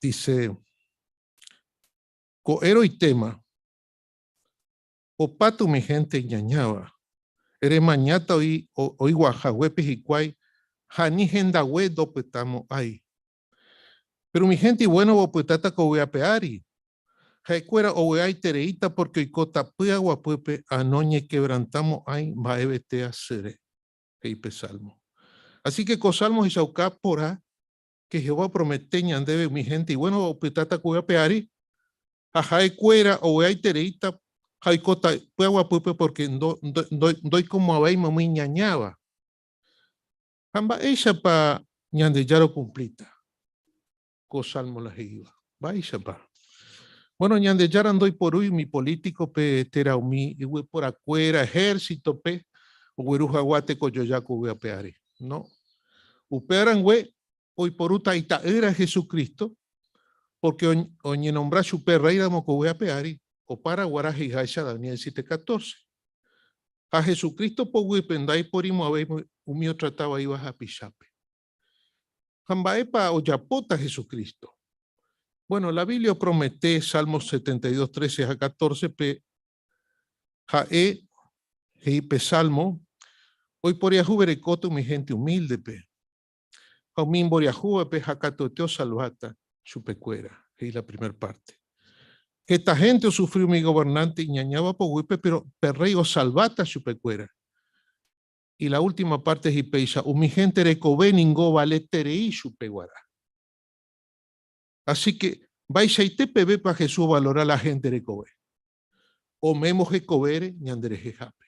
Dice, Ko'ẽroitéma, opáta umi hénte iñañáva, remañáta oiguahaguépe hikuái ha ni hendague ndopytamo'ãi. Péro umi hénte ivuénova opytáta ko yvy ape ári. Ha'ekuéra ovy'aitereíta pórke oikóta py'aguapýpe ha noñekevrantamo'ãi mba'evete asýre, he'i pe Salmo. Asíke ko Salmo ohechauka porã ke Jehová opromete ñandéve umi hénte ivuénova opytáta ko yvy ape ári, ha ha'ekuéra ovy'aitereíta ha oikóta py'aguapýpe pórke ndoikomo'ãvéima umi iñañáva. Ha mba'éichapa Ñandejára okumplíta ko salmo la he'íva? Mba'éichapa? Bueno, Ñandejára ndoiporúi umi polítikope térã umi yvyporakuéra ehérsitope ogueru hag̃ua tekojoja ko yvy ape ári. No. Upéva rangue oiporúta Ita'ýra Jesucristo, pórke oñenombra chupe Rréiramo ko yvy ape ári, opára guarã he'iháicha Daniel 7:14. Ha Jesucristo poguýpe ndaiporimo'ãvéi umi otrata vaíva hapichápe. Ha mba'épa ojapóta Jesucristo? Bueno, la Biblia opromete Salmos 72, 13 ha 14-pe, ha'e he'i pe Salmo, Oiporiahuverekóta umi hénte humíldepe, ha umi imboriahúvape ha katuete osalváta chupekuéra, he'i la primer párte. Heta hénte osufri umi governánte iñañáva poguýpe, péro pe rréi osalváta chupekuéra. Y la última párte he'i péicha, umi hénte rekove ningo ovaleterei chupe g̃uarã. Así ke, mba'eichaite pevépa Jesús ovalora la hénte rekove? Ome'ẽvo hekovére ñanderehehápe.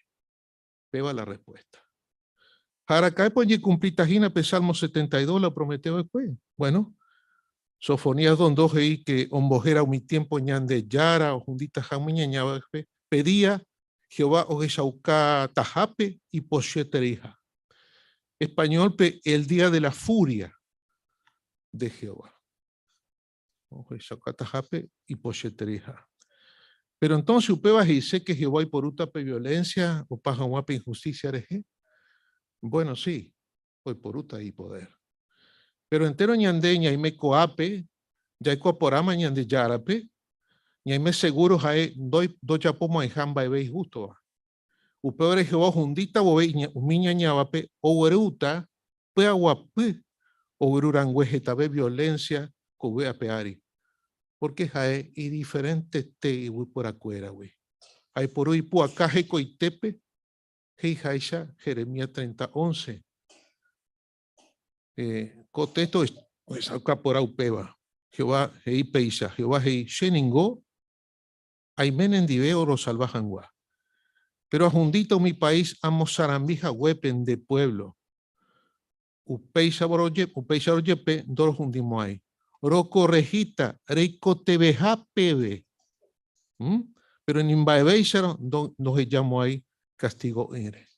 Péva la respuesta. Ha araka'épa oñekumplíta hína pe Salmo 72 la opromete va'ekue? Bueno, Sofonías 2:2 he'i ke ombohéra umi tiémpo Ñandejára ohunditaha umi ñañávape pe día Jehová ohechaukatahápe ipochyetereiha. Españólpe, el día de la furia de Jehová. Ohechaukatahápe ipochyetereiha. Péro entónse upéva he'ise ke Jehová oiporúta pe violénsia opa hag̃ua pe inhustísia rehe? Buéno, si, oiporúta ipodér. Péro entéro ñande ñaime ko'ápe, jaikuaa porãma Ñandejárape, ñaime segúro ha'e ndojapomo'ãiha mba'eve ihústova. Upévare Jehová ohundíta vove umi iñañávape oguerúta py'aguapy ogueru rangue hetave violénsia ko yvy ape ári, pórke ha'e idiferentete yvyporakuéragui. Ha iporu ipu'aka hekoitépe, he'iháicha Jeremías 30, 11. Ko téxto ohechauka porã upéva. Jehová he'i péicha, Jehová he'i, Che ningo Aime nendive orosalva hag̃ua. Péro ahundíta umi país amosarambi haguépe nde puévlo. Upéicharõ jepe ndorohundimo'ãi. Rokorrehíta reikoteveha peve. Péro ni mba'evéicharõ ndohejamo'ãi kastigo'ỹre.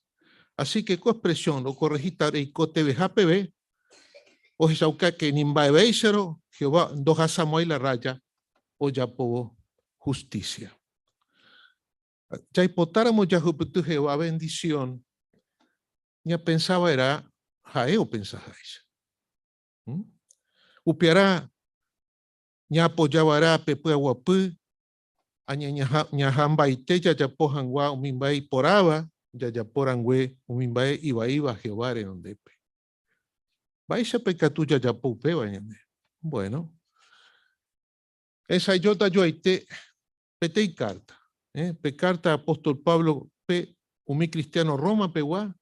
Así ke ko expresión rokorrehíta reikoteveha peve ohechauka ke ni mba'evéicharõ Jehová ndohasamo'ãi la rrája ojapóvo hustísia. Jaipotáramo jahupyty Jehová vendisión, ñapensa va'erã ha'e opensaháicha. Upearã ñaapoja va'erã pe py'aguapy ha ñaha'ãmbaite jajapo hag̃ua umi mba'e iporãva jajapo rangue umi mba'e ivaíva Jehová renondépe. Mba'éichapa ikatu jajapo upéva ñande? Bueno, ensajóta joaite peteĩ kárta. Eh? Pe kárta apóstol Pablo pe umi kristiáno Roma pegua,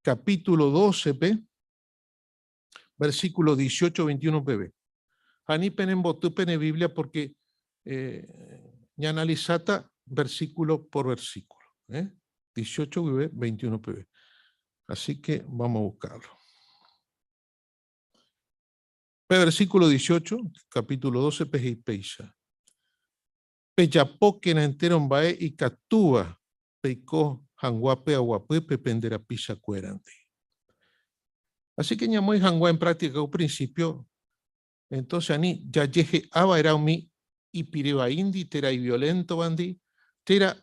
capítulo 12-pe, versículo 18, 21 peve. Ha ani penemboty pene Biblia porque eh, ñaanalisáta versículo por versículo. Eh? 18 guive 21 peve. Así que vamos a buscarlo. Pe versículo 18, capítulo 12, pe he'i péicha. Pejapókena entéro mba'e ikatúva peiko hag̃ua py'aguapýpe pende rapichakuérandi. Así que ñamoĩ hag̃ua en práctica ko principio, entonces ani jajehe'a va'erã umi ipirevaíndi térã ivioléntovandi térã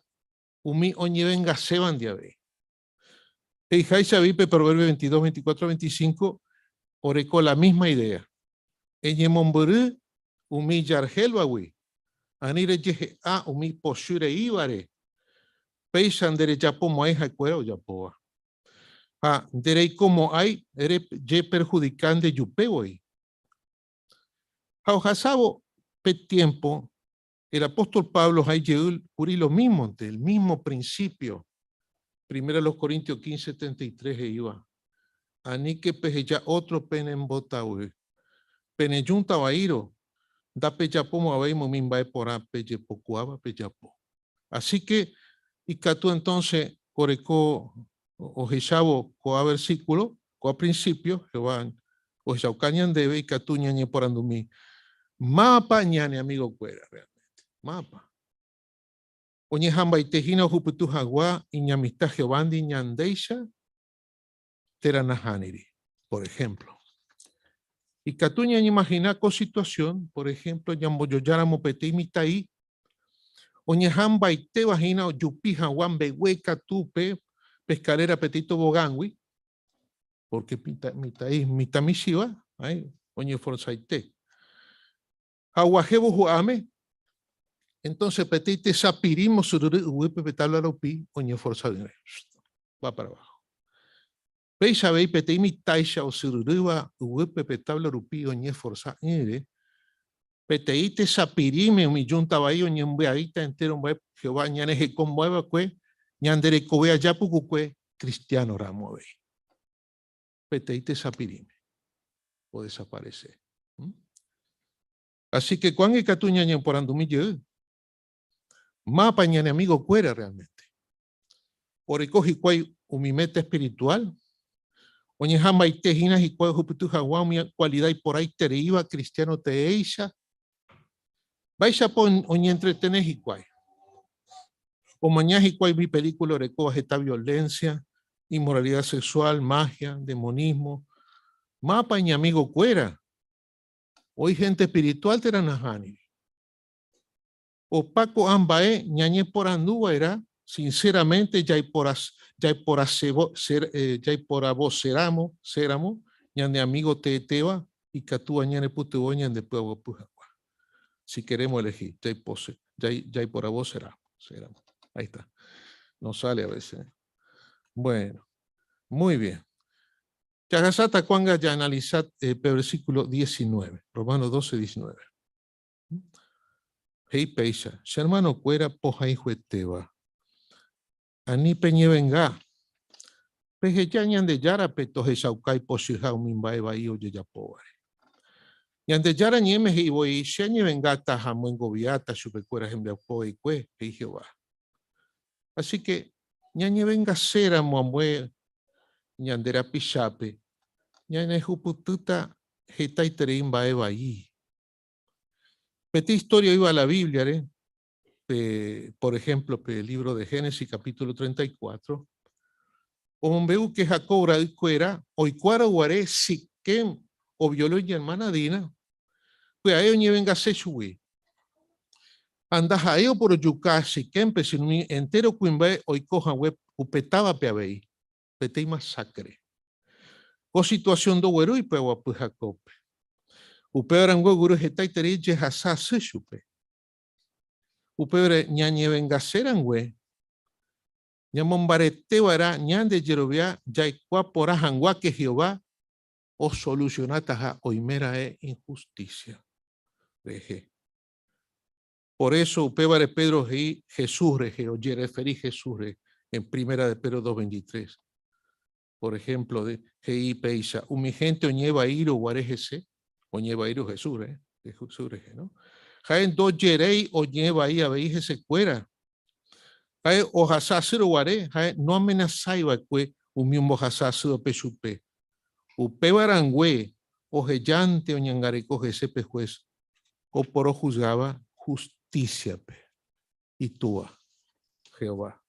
umi oñevengasévandi avei. He'iháicha avei pe Proverbio 22, 24, 25 oreko la misma idea. Eñemombyry Umi ijarhélvagui, ani rejehe'a umi pochy reívare, péicha nderejapomo'ãi ha'ekuéra ojapóva. Ha ndereikomo'ãi rejeperhudika ndejupe voi. Ha ohasávo pe tiémpo, el apóstol Pablo ha ijey kuri lo mísmonte, el mismo principio. Primera a los Corintios 15, 73 he'íva, Aníke peheja ótro penembotavy. Penejúnta vaírõ, ndapejapomo'ãvéima umi mba'e porã pejepokuaáva pejapo. Así que ikatu entonces oreko ohechávo ko'ã versículo, ko'ã principio, Jehová ohechauka ñandéve ikatu ñañeporandumi, Mávapa ñane amigokuéra realmente? Mávapa? Oñeha'ãmbaite hína ohupyty hag̃ua iñamista Jehovándi ñandéicha térã nahániri? Por ejemplo, ikatu ñañeimagina ko situación, por ejemplo, ñambojojáramo peteĩ mitã'i oñeha'ãmbaitéva hína ojupi hag̃ua mbegue katu pe escalera peteĩ tobogán-gui, porque mitã'i mitã michĩva, oñeforzaite. Ha oguahẽvo hu'ãme, entonces peteĩ tesapirĩ mosyryry yvýpe pe tabla rupi oñeforza'ỹre. Va para abajo. Péicha avei peteĩ mitãicha osyryrýva yvýpe pe tabla rupi oñeforza'ỹre, peteĩ tesapirĩme umi júnta vai oñembyaíta entéro mba'e Jehová ñanehekombo'e va'ekue ñande rekove aja pukukue cristiano ramo avei. Peteĩ tesapirĩme odesaparese. Así que ko'ág̃a ikatu ñañeporandumi jey, Mápa ñane amigo-kuéra realmente? Oreko hikuái umi meta espiritual? Oñeha'ãmbaite hína hikuái ohupyty hag̃ua umi kualida iporãitereíva cristiano teéicha? Mba'éichapa oñentretene hikuái? Omaña hikuái umi película orekóva heta violencia, inmoralidad sexual, magia, demonismo. Mávapa iñamigokuéra? Oĩ gente espiritual térã nahániri? Opa ko'ã mba'e ñañeporanduva'erã sinceramente jaiporavoséramo ñane amigo teetéva ikatúva ñanepytyvõ ñandepy'aguapy hag̃ua. Si queremos elegir, jaiporavoséramo. Ahí está. No sale a veces. Bueno, muy bien. Jahasáta ko'ág̃a jaanalisa pe versículo 19, Romanos 12, 19. He'i péicha, Che hermano-kuéra pohayhuetéva, ani peñevenga, peheja Ñandejárape tohechauka ipochyha umi mba'e vai ojejapóvare. Ñandejára ñe'ẽme he'i voi, Che añevengáta ha amoengoviáta chupekuéra hembiapo vaikue, he'i Jehová. Así que ñañevengaséramo ambue ñande rapichápe, ñanehupytýta hetaiterei mba'e vai. Peteĩ historia oĩva la Bíbliare, pe, por ejemplo, pe libro de Génesis capítulo 34, omombe'u ke Jacob ra'ykuéra oikuárõ guare Siquem ovioló iñermana Dina, pya'e oñevengase chugui. Ha ndaha'éi oporojuka Siquémpe, sino umi entéro kuimba'e oiko hague upe távape avei. peteĩ masacre. Ko situación ndoguerúi py'aguapy Jacóbpe. Upéva rangue ogueru hetaiterei jehasa asy chupe. Upévare ñañevengase rangue, ñamombarete va'erã ñande jerovia jaikuaa porã hag̃ua ke Jehová osolusionataha oimeraẽ injusticia rehe. Por eso upévare Pedro he'i Jesús rehe, ojereferi Jesús rehe en Primera de Pedro 2.23. Por ejemplo, de, he'i péicha, umi gente oñevaírõ guare hese, oñevaírõ Jesús rehe, Jesús rehe, no? Ha'e ndojeréi oñevai avei hesekuéra. Ha'e ohasa asýrõ guare, ha'e noamenasái va'ekue umi ombohasa asývape chupe. Upéva rangue ohejánte oñangareko hese pe juez oporohusgáva hustísiape, Itúa, Jehová.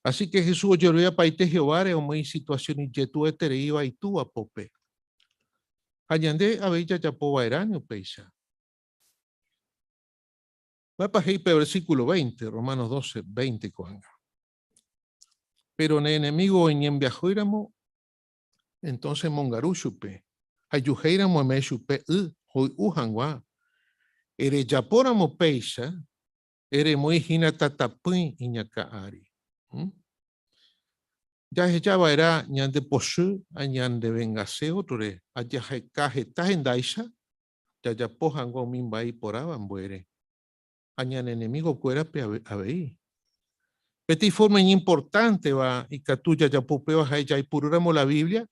Así ke Jesús ojeroviapaite Jehováre omoĩ situasión ijetu'uetereíva Itúa pópe. Ha ñande avei jajapo va'erãne upéicha. Mba'épa he'i pe versículo 20, Romanos 12, 20 ko'ág̃a? Péro ne enemígo oñembyahýramo, Entonces emongaru chupe, ha ijuhéiramo eme'ẽ chupe y hoy'u hag̃ua. Erejapóramo péicha, eremoĩ hína tatapỹi iñakã ári. Jahecha va'erã ñande pochy ha ñande vengase ótrore ha jaheka heta hendáicha jajapo hag̃ua umi mba'e iporãva ambuére ha ñane enemigokuérape avei. Peteĩ fórma iñimportánteva ikatu jajapo upéva ha'e jaipurúramo la Biblia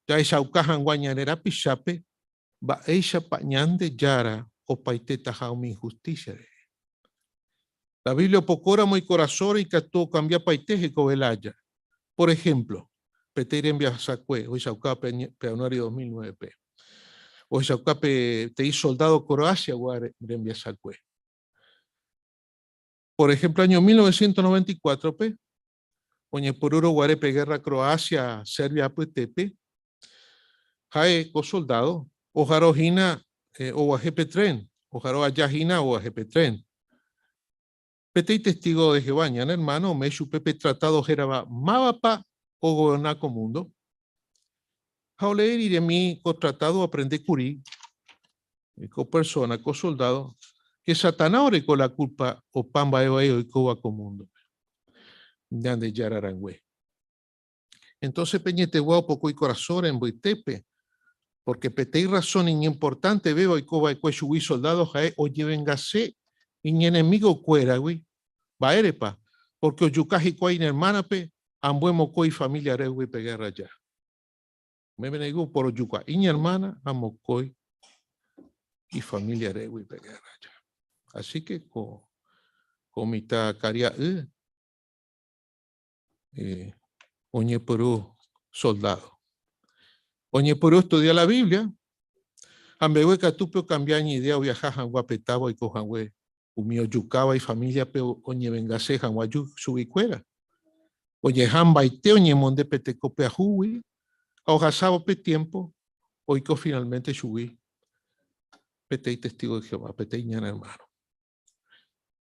jahechauka hag̃ua ñane rapichápe mba'éichapa Ñandejára opaitetaha umi inhustísia rehe. La Biblia opokóramo ikorasõre ikatu okambiapaite hekove lája. Por ehémplo, peteĩ rembiasakue ohechauka pe anuario 2009-pe, ohechauka peteĩ soldádo Croacia-gua rembiasakue. Por ehémplo, áño 1994-pe, oñepyrũrõ guare pe gérra Croacia Serbia apytépe, ha'e ko soldádo oharõ hína oguahẽ pe tren, oharõ aja hína oguahẽ pe tren. Peteĩ testígo de Jehová, ñane ermáno, ome'ẽ chupe pe tratádo hérava Mávapa ogoverna ko múndo? Ha olee riremi ko tratádo oaprende kuri ko persóna, ko soldádo, ke Satanás oreko la kúlpa opa mba'e vai oikóva ko múndope, Ñandejára rangue. Entónse pe añetegua opoko ikorasõre mbytépe, pórke peteĩ rrasón iñimportantevéva oiko va'ekue chugui soldádo ha'e ojevengase iñenemigokuéragui. Mba'érepa? Pórke ojuka hikuái iñermánape ambue mokõi ifamília régui pe gérra aja. Memeneigu porojuka iñermána ha mokõi ifamília régui pe gérra aja. Así ke ko ko mitã karia'y oñepyrũ soldádo. Oñepyrũ ostudia la Biblia ha mbegue katúpe okambia iñidéa oviaha hag̃ua pe táva oiko hague umi ojukáva ifamíliape oñevengase hag̃ua chuguikuéra. Ojeha mbaite oñemonde pe teko pyahúgui ha ohasávo pe tiémpo oiko finalménte chugui peteĩ testígo de Jehová, peteĩ ñane ermáno.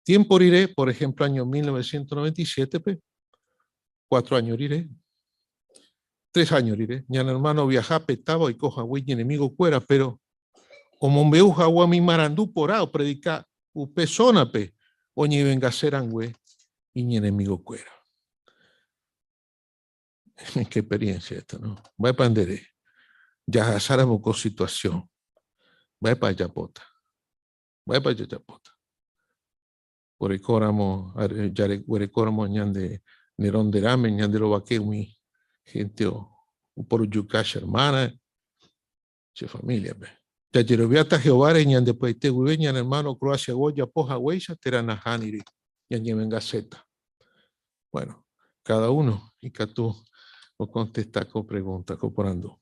Tiémpo rire, por ehémplo áño 1997-pe, cuatro áño rire, tres áño rire, ñane ermáno oviaha pe táva oiko hague iñenemigokuéra, péro omombe'u hag̃ua umi marandu porã opredika upe sónape oñevengase rangue iñenemigokuéra. Qué experiencia esta, no? Mba'épa nde ere? Jahasáramo ko situasión, mba'épa ajapóta? Mba'épa jajapóta? Orekóramo, jareguerekóramo ñande neronderãme, ñande rovake umi hénte oporujuka che hermana, che familia-pe. Jajeroviáta Jehováre ñande py'aite guive ñane hermano Croacia-gua ojapo haguéicha térã nahániri, ñañevengaséta. Bueno, cada uno ikatu okontesta ko pregunta, ko porandu.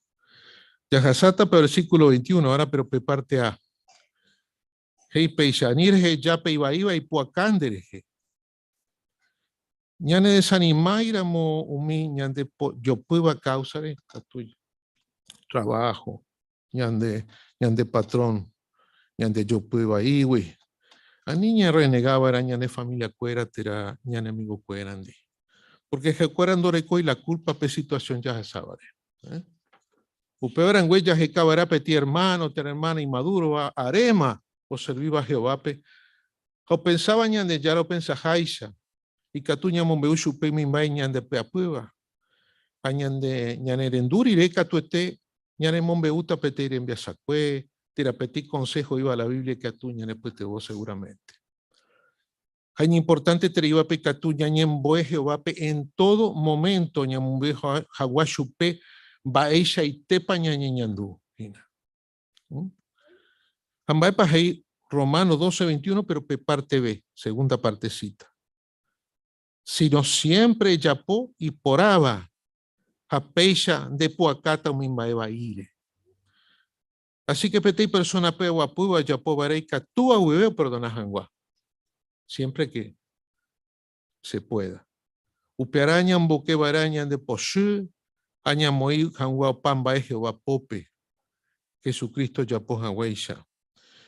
Jahasáta pe versículo 21, ahora pero pe parte A. He'i péicha, Ani reheja pe ivaíva ipu'aka nde rehe. Ñanedesanimái ramo umi ñande jopýva káusare, katu trabajo, ñande, ñande patrón, ñande jopy vaígui. Ani ñarrenega va'erã ñane familia-kuéra térã ñane amigo-kuérandi. Porque ha'ekuéra ndorekói la culpa pe situación jahasávare. Eh? Upéva rangue jaheka va'erã peteĩ ermáno térã ermána imadúrova aréma oservíva Jehovápe ha opensáva Ñandejára opensaháicha, ikatu ñamombe'u chupe umi mba'e ñandepy'apýva. Ha ñande ñanerendu rire katuete ñanemombe'úta peteĩ rembiasakue térã peteĩ konsého oĩva la Biblia ikatu ñanepytyvõ seguramente. Ha iñimportantetereívape ikatu ñañembo'e Jehovápe en tódo moménto ñamombe'u hag̃ua chupe mba'eichaitépa ñañeñandu hína. Ha mba'épa he'i Romanos 12, 21, péro pe párte B, segunda partesíta. Síno siémpre ejapo iporãva ha péicha ndepu'akáta umi mba'e vaíre. Así ke peteĩ persóna py'aguapýva ojapo va'erã ikatúva guive operdona hag̃ua, siémpre ke se pueda. Upearã ñamboke va'erã ñande pochy ha ñamoĩ hag̃ua opa mba'e Jehová pópe, Jesucristo ojapo haguéicha.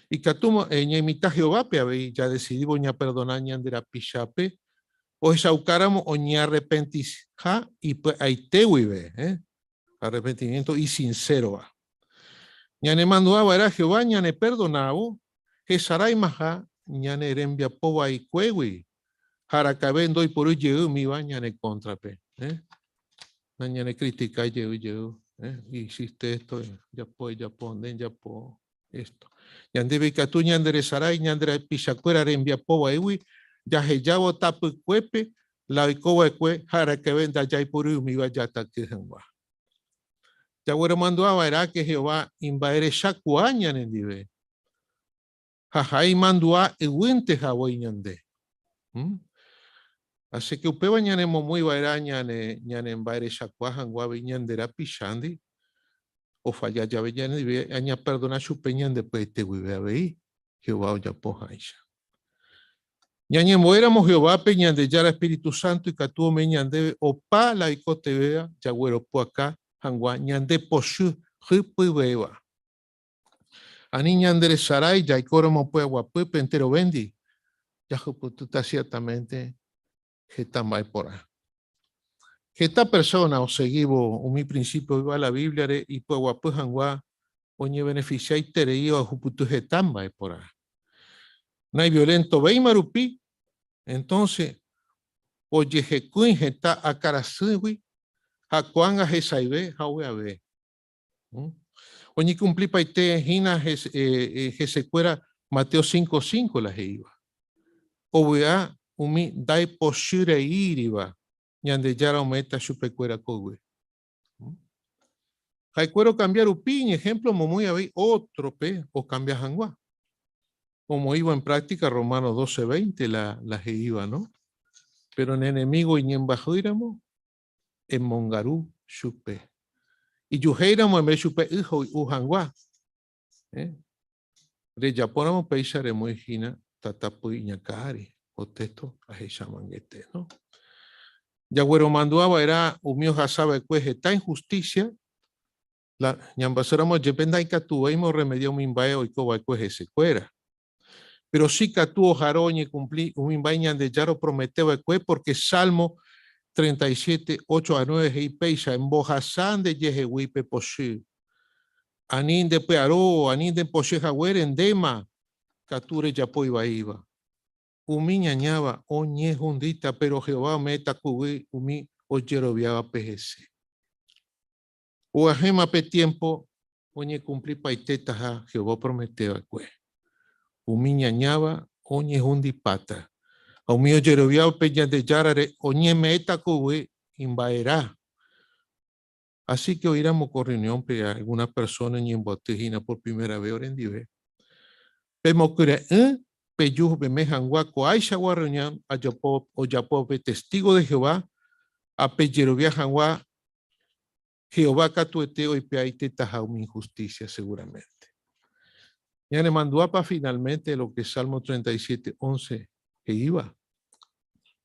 Ikatu ñaimita Jehovápe avei jadesidívo ñaperdona ñande rapichápe ohechaukáramo oñearrepentiha ipy'aite guive, arrepentimiento isinsérova. Ñanemandu'a va'erã Jehová ñaneperdonávo. hesaráimaha ñane rembiapo vaikuégui ha araka'eve ndoiporúi jey umíva ñane kóntrape. Eh? Nañanekritikái jey jey. Eh? Hiciste esto, japo, ejapo, nde ejapo esto. Ñandéve ikatu ñanderesarái ñande rapichakuéra rembiapo vaígui jahejávo tapykuépe la oiko va'ekue ha araka'eve ndajaiporúi umíva jataky hag̃ua. Jagueromandu'a va'erã ke Jehová imba'erechakuaa ñanendive ha ha'e imandu'a yvýnte hague ñande. Así que upéva ñanemomýi va'erã ñane ñanemba'erechakuaa hag̃ua avei ñande rapichándi ofalla jave ñanendive ha ñaperdona chupe ñande py'aite guive avei Jehová ojapo háicha. Ñañembo'éramo Jehovápe, Ñandejára espíritu sánto ikatu ome'ẽ ñandéve opa la oikotevẽva jagueropu'aka hag̃ua ñande pochy hypyvéva. Ani ñanderesarái jaikóramo py'aguapýpe enterovéndi, jahupytýta ciertamente heta mba'e porã. Heta persóna osegívo umi prinsípio oĩva la Bíbliare ipy'aguapy hag̃ua oñevenefisiaiterei ohupyty heta mba'e porã. Naiviolentovéima rupi, entónse ojehekýi heta akarasýgui ha ko'ág̃a hesaive ha ovy'ave. Oñekumplipaite hína hesekuéra Mateo 5:5 la he'íva. Ovy'a umi ndaipochyreíriva Ñandejára ome'ẽta chupekuéra ko yvy. Ha'ekuéra okambia rupi iñehémplo omomýi avei ótrope okambia hag̃ua. Omoĩvo en práctica Romanos 12:20 la, la he'íva, no? Péro ne enemígo iñembyahýiramo, emongaru chupe. Ijuhéiramo eme'ẽ chupe y hoy'u hag̃ua. Eh? Rejapóramo péicha remoĩ hína tatapy iñakã ári. Ko téxto ahechamangete, no? Jagueromandu'a va'erã umi ohasa va'ekue heta inhustísia, la ñambyasýramo jepe ndaikatuvéima orremedia umi mba'e oiko va'ekue hesekuéra. Péro si katu oha'arõ oñekumpli umi mba'e Ñandejára opromete va'ekue, pórke Salmo 37, 8 ha 9 he'i péicha, Embohasa ndejehegui pe pochy. Ani ndepy'aro, ani ndepochy haguére ndéma katu rejapo ivaíva. Umi ñañáva oñehundíta, péro Jehová ome'ẽta kugui umi ojeroviávape hese. Og̃uahẽma pe tiémpo oñekumplipaitétaha Jehová opromete va'ekue. Umi ñañáva oñehundipáta, ha umi ojeroviáva pe Ñandejárare oñeme'ẽta ko yvy imba'erã. Así ke oĩramo ko rreuniónpe algúna persóna oñemboaty hína por primera ves orendive, pemokyre'ỹ peju peme hag̃ua ko'ãichagua rreunión ojapo pe testígo de Jehová ha pejerovia hag̃ua Jehová katuete oipe'aitetaha umi inhustísia seguramente. Ñanemandu'ápa finalmente lo que Salmo 37, 11 he'íva?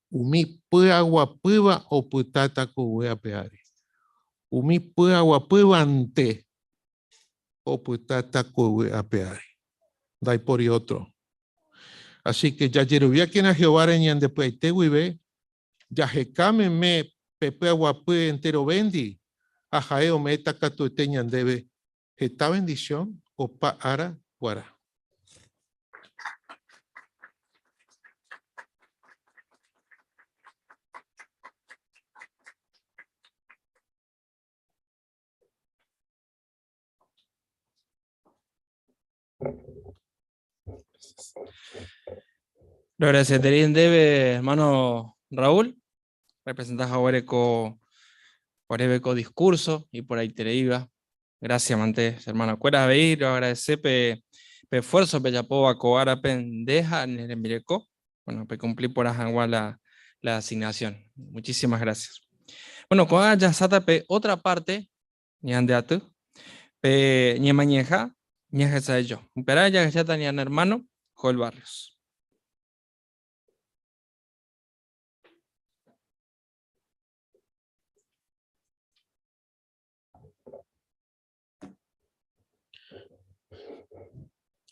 Umi py'aguapýva opytáta ko yvy ape ári. Umi py'aguapývante opytáta ko yvy ape ári. Ndaipóri ótro. Así que jajeroviákena Jehováre ñande py'aite guive Jaheka meme pe py'aguapy enterovéndi ha ha'e ome'ẽta katuete ñandéve heta vendisión opa ára guarã. Lo agradecería ndéve, hermano Raúl, representás haguére ko discurso iporãitereíva. Gracias, mante, hermano. Kuéra avei lo agradece pe, pe esfuerzo pejapóva ko árape nde ha ne rembireko. Bueno, pe cumpli porã hag̃ua la, la asignación. Muchísimas gracias. Bueno, ko'ág̃a jaháta pe otra parte ñande aty, pe ñemañeha ñahesa'ỹijo. Uperã jahecháta ñane hermano Joel Barrios.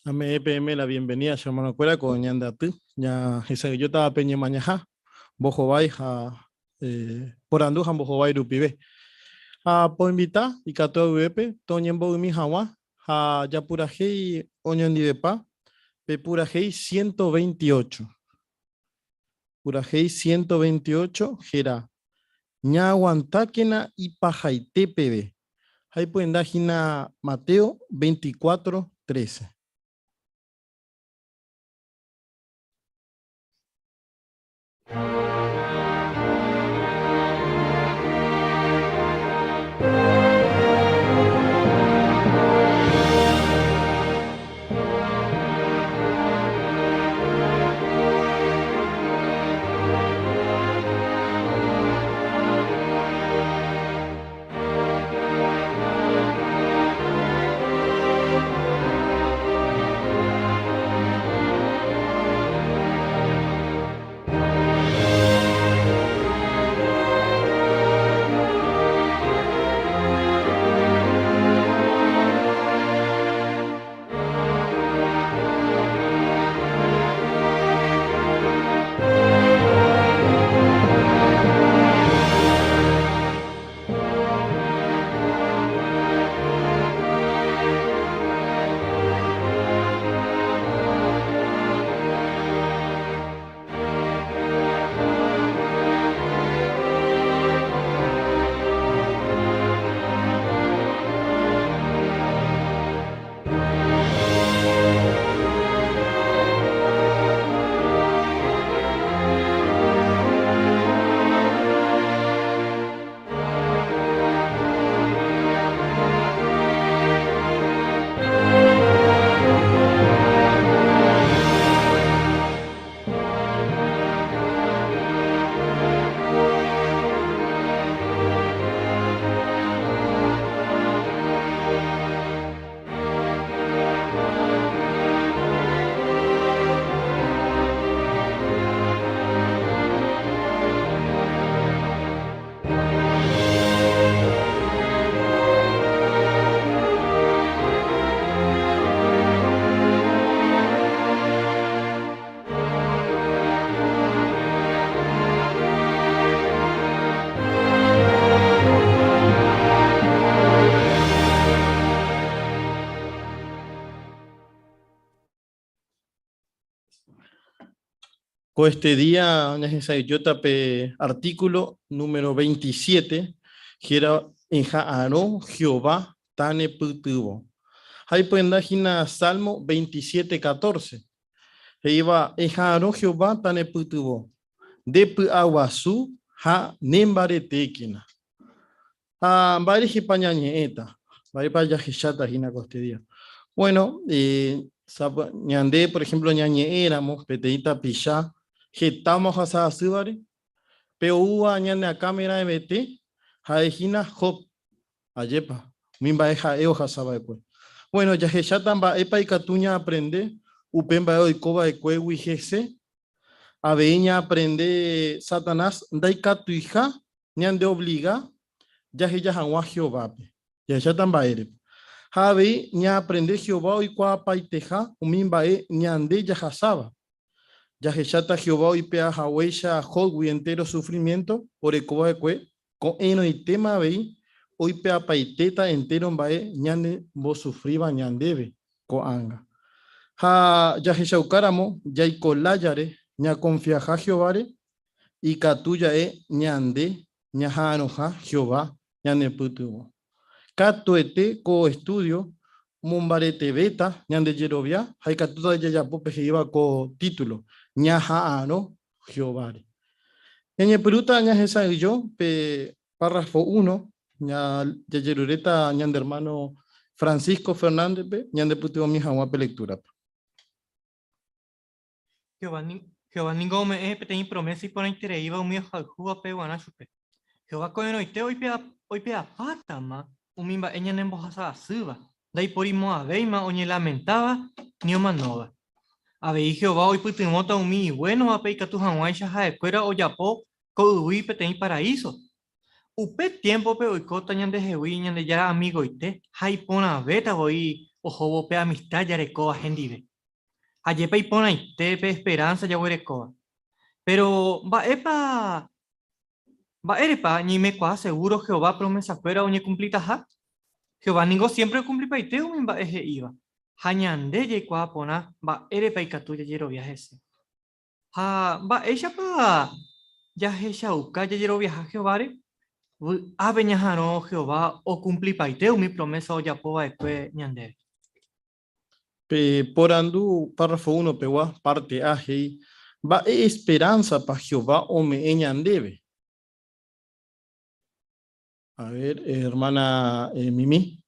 Ame'ẽ peẽme la bienvenida che hermanokuéra ko ñande aty ñahesa'ỹijótava pe ñemañaha mbohovái ha porandu ha mbohovái rupive. Ha poinvita ikatu avyvépe toñembo'ymi hag̃ua ha japurahéi oñondivepa. Pe purahéi 128. Purahéi 128 héra Ñaaguantákena ipahaite peve. Ha ipyenda hína Mateo 24, 13. Ko este día ñahesa'ỹijóta pe artículo número 27, héra Eha'arõ Jehová tane pytyvõ. Ha ipyenda hína Salmo 27, 14, he'íva, Eha'arõ Jehová tane pytyvõ, nde py'aguasu ha ne mbaretékena. Ha mba'érehepa ñañe'ẽta? Mba'épa jahecháta hína ko este día? Bueno, ñande, por ejemplo, ñañe'ẽramo peteĩ tapicha hetáma ohasa asývare, pe oúva ñane akãme raẽvete ha'e hína Job. Ajépa, umi mba'e ha'e ohasa va'ekue. Bueno, jahecháta mba'épa ikatu ñaaprende upe mba'e oiko va'ekuégui hese. Avei ñaaprende Satanás ndaikatuiha ñandeovliga jaheja hag̃ua Jehovápe. Jahecháta mba'érepa. Ha avei ñaaprende Jehová oikuaapaiteha umi mba'e ñande jahasáva. Jahecháta Jehová oipe'a haguéicha Jóbgui entéro sufrimiénto oreko va'ekue, ko'ẽrõitéma avei oipe'apaitéta entéro mba'e ñanembosufríva ñandéve ko'ág̃a. Ha jahechaukáramo jaiko lájare ñakonfiaha Jehováre, Ikatu ja'e ñande ñaha'arõha Jehová ñanepytyvõ. Katuete ko estúdio omombaretevéta ñande jerovia ha ikatúta jajapo pe he'íva ko título, Ñaha'arõ Jehováre. Ñañepyrũta ñahesa'ỹijo pe párrafo uno, jajeruréta ñande ermáno Francisco Fernándezpe ñandepytyvõmi hag̃ua pe lektúrape. Jehová ningo ome'ẽ peteĩ promésa iporãitereíva umi ohayhúvape g̃uarã chupe. Jehová ko'ẽrõite oipe'apátama umi mba'e ñanembohasa asýva, ndaiporimo'ãvéima oñelamentáva ni omanóva. Avei Jehová oipytyvõta umi iguénovape ikatu hag̃uáicha ha'ekuéra ojapo ko yvy peteĩ paraíso. Upe tiémpope oikóta ñandehegui Ñandejára amigoite ha iporãvéta voi ohóvo pe amista jarekóva hendive. Ajépa iporãite pe esperánsa jaguerekóva. Péro mba'épa, mba'érepa ñaimekuaa segúro Jehová promesakuéra oñekumplitaha? Jehová ningo siémpre okumplipaite umi mba'e he'íva. Ha ñande jaikuaa porã mba'érepa ikatu jajerovia hese. Ha mba'éichapa jahechauka jajeroviaha Jehováre? Vy'ápe ñaha'arõ Jehová okumplipaite umi promésa ojapo va'ekue ñandéve. Pe porandu párrafo uno pegua, párte A, he'i, Mba'e esperánsapa Jehová ome'ẽ ñandéve? A ver, hermana Mimi.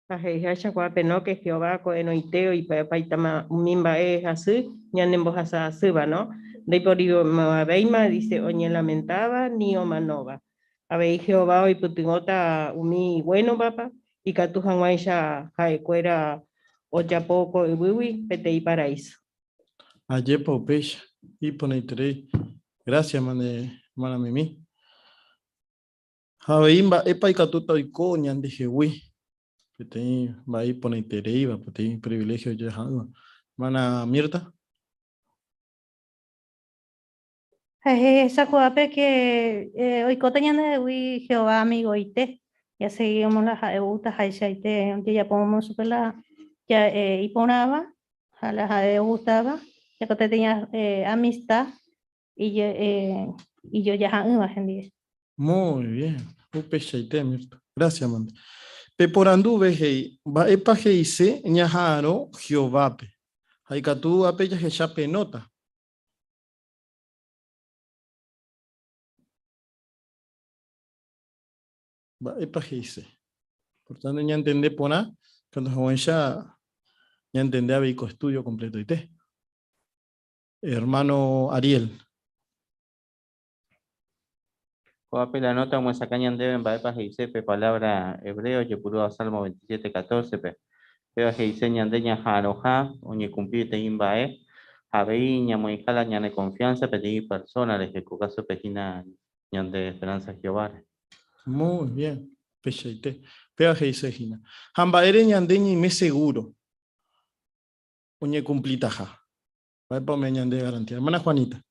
Ha he'iháicha ko'ápe no, que Jehová ko'ẽrõite oipe'apaitama umi mba'e hasy ñanembohasa asýva, no? Ndaiporimo'ãvéima, dice, oñelamentáva ni omanóva. Avei Jehová oipytyvõta umi iguénovapa ikatu hag̃uáicha ha'ekuéra ojapo ko yvýgui peteĩ paraíso. Ajépa upéicha, iporãiterei. Gracias, hermana Mimi. Ha avei mba'épa ikatúta oiko ñandehegui peteĩ mba'e iporãitereíva, peteĩ priviléhio ojeha'ỹva. Hermana Mirta. Ha hehechakuaápe ke oikóta ñandehegui Jehová amigoite, jaseguíramo la ha'e ogustahaichaite, jajapómamo chupe la iporãva ha la ha'e ogustáva, jaikotevẽ amista ijojaha'ỹva hendive. Muy bien, upeichaite Mirta. Gracias, mante. Peporanduve he'i, mba'épa he'ise ñaha'arõ Jehovápe? Ha ikatu ápe jahecha pe nóta. Mba'épa he'ise? Por tanto, ñantende porã, cuando hag̃uáicha ñantende avei ko estudio completoite. Hermano Ariel. Ko'ápe la nota omyesakã ñandéve mba'épa he'ise pe palabra hebreo ojepurúva Salmo 27, 14-pe. Péva he'ise ñande ñaha'arõha oñekumpli peteĩ mba'e ha avei ñamoĩha la ñane confianza peteĩ persona rehe, ko kásope hína ñande esperanza Jehováre. Muy bien, peichaite. Péva he'ise hína. Ha mba'ére ñande ñaime seguro oñekumplitaha. Mba'épa ome'ẽ ñande garantía? Hermana Juanita.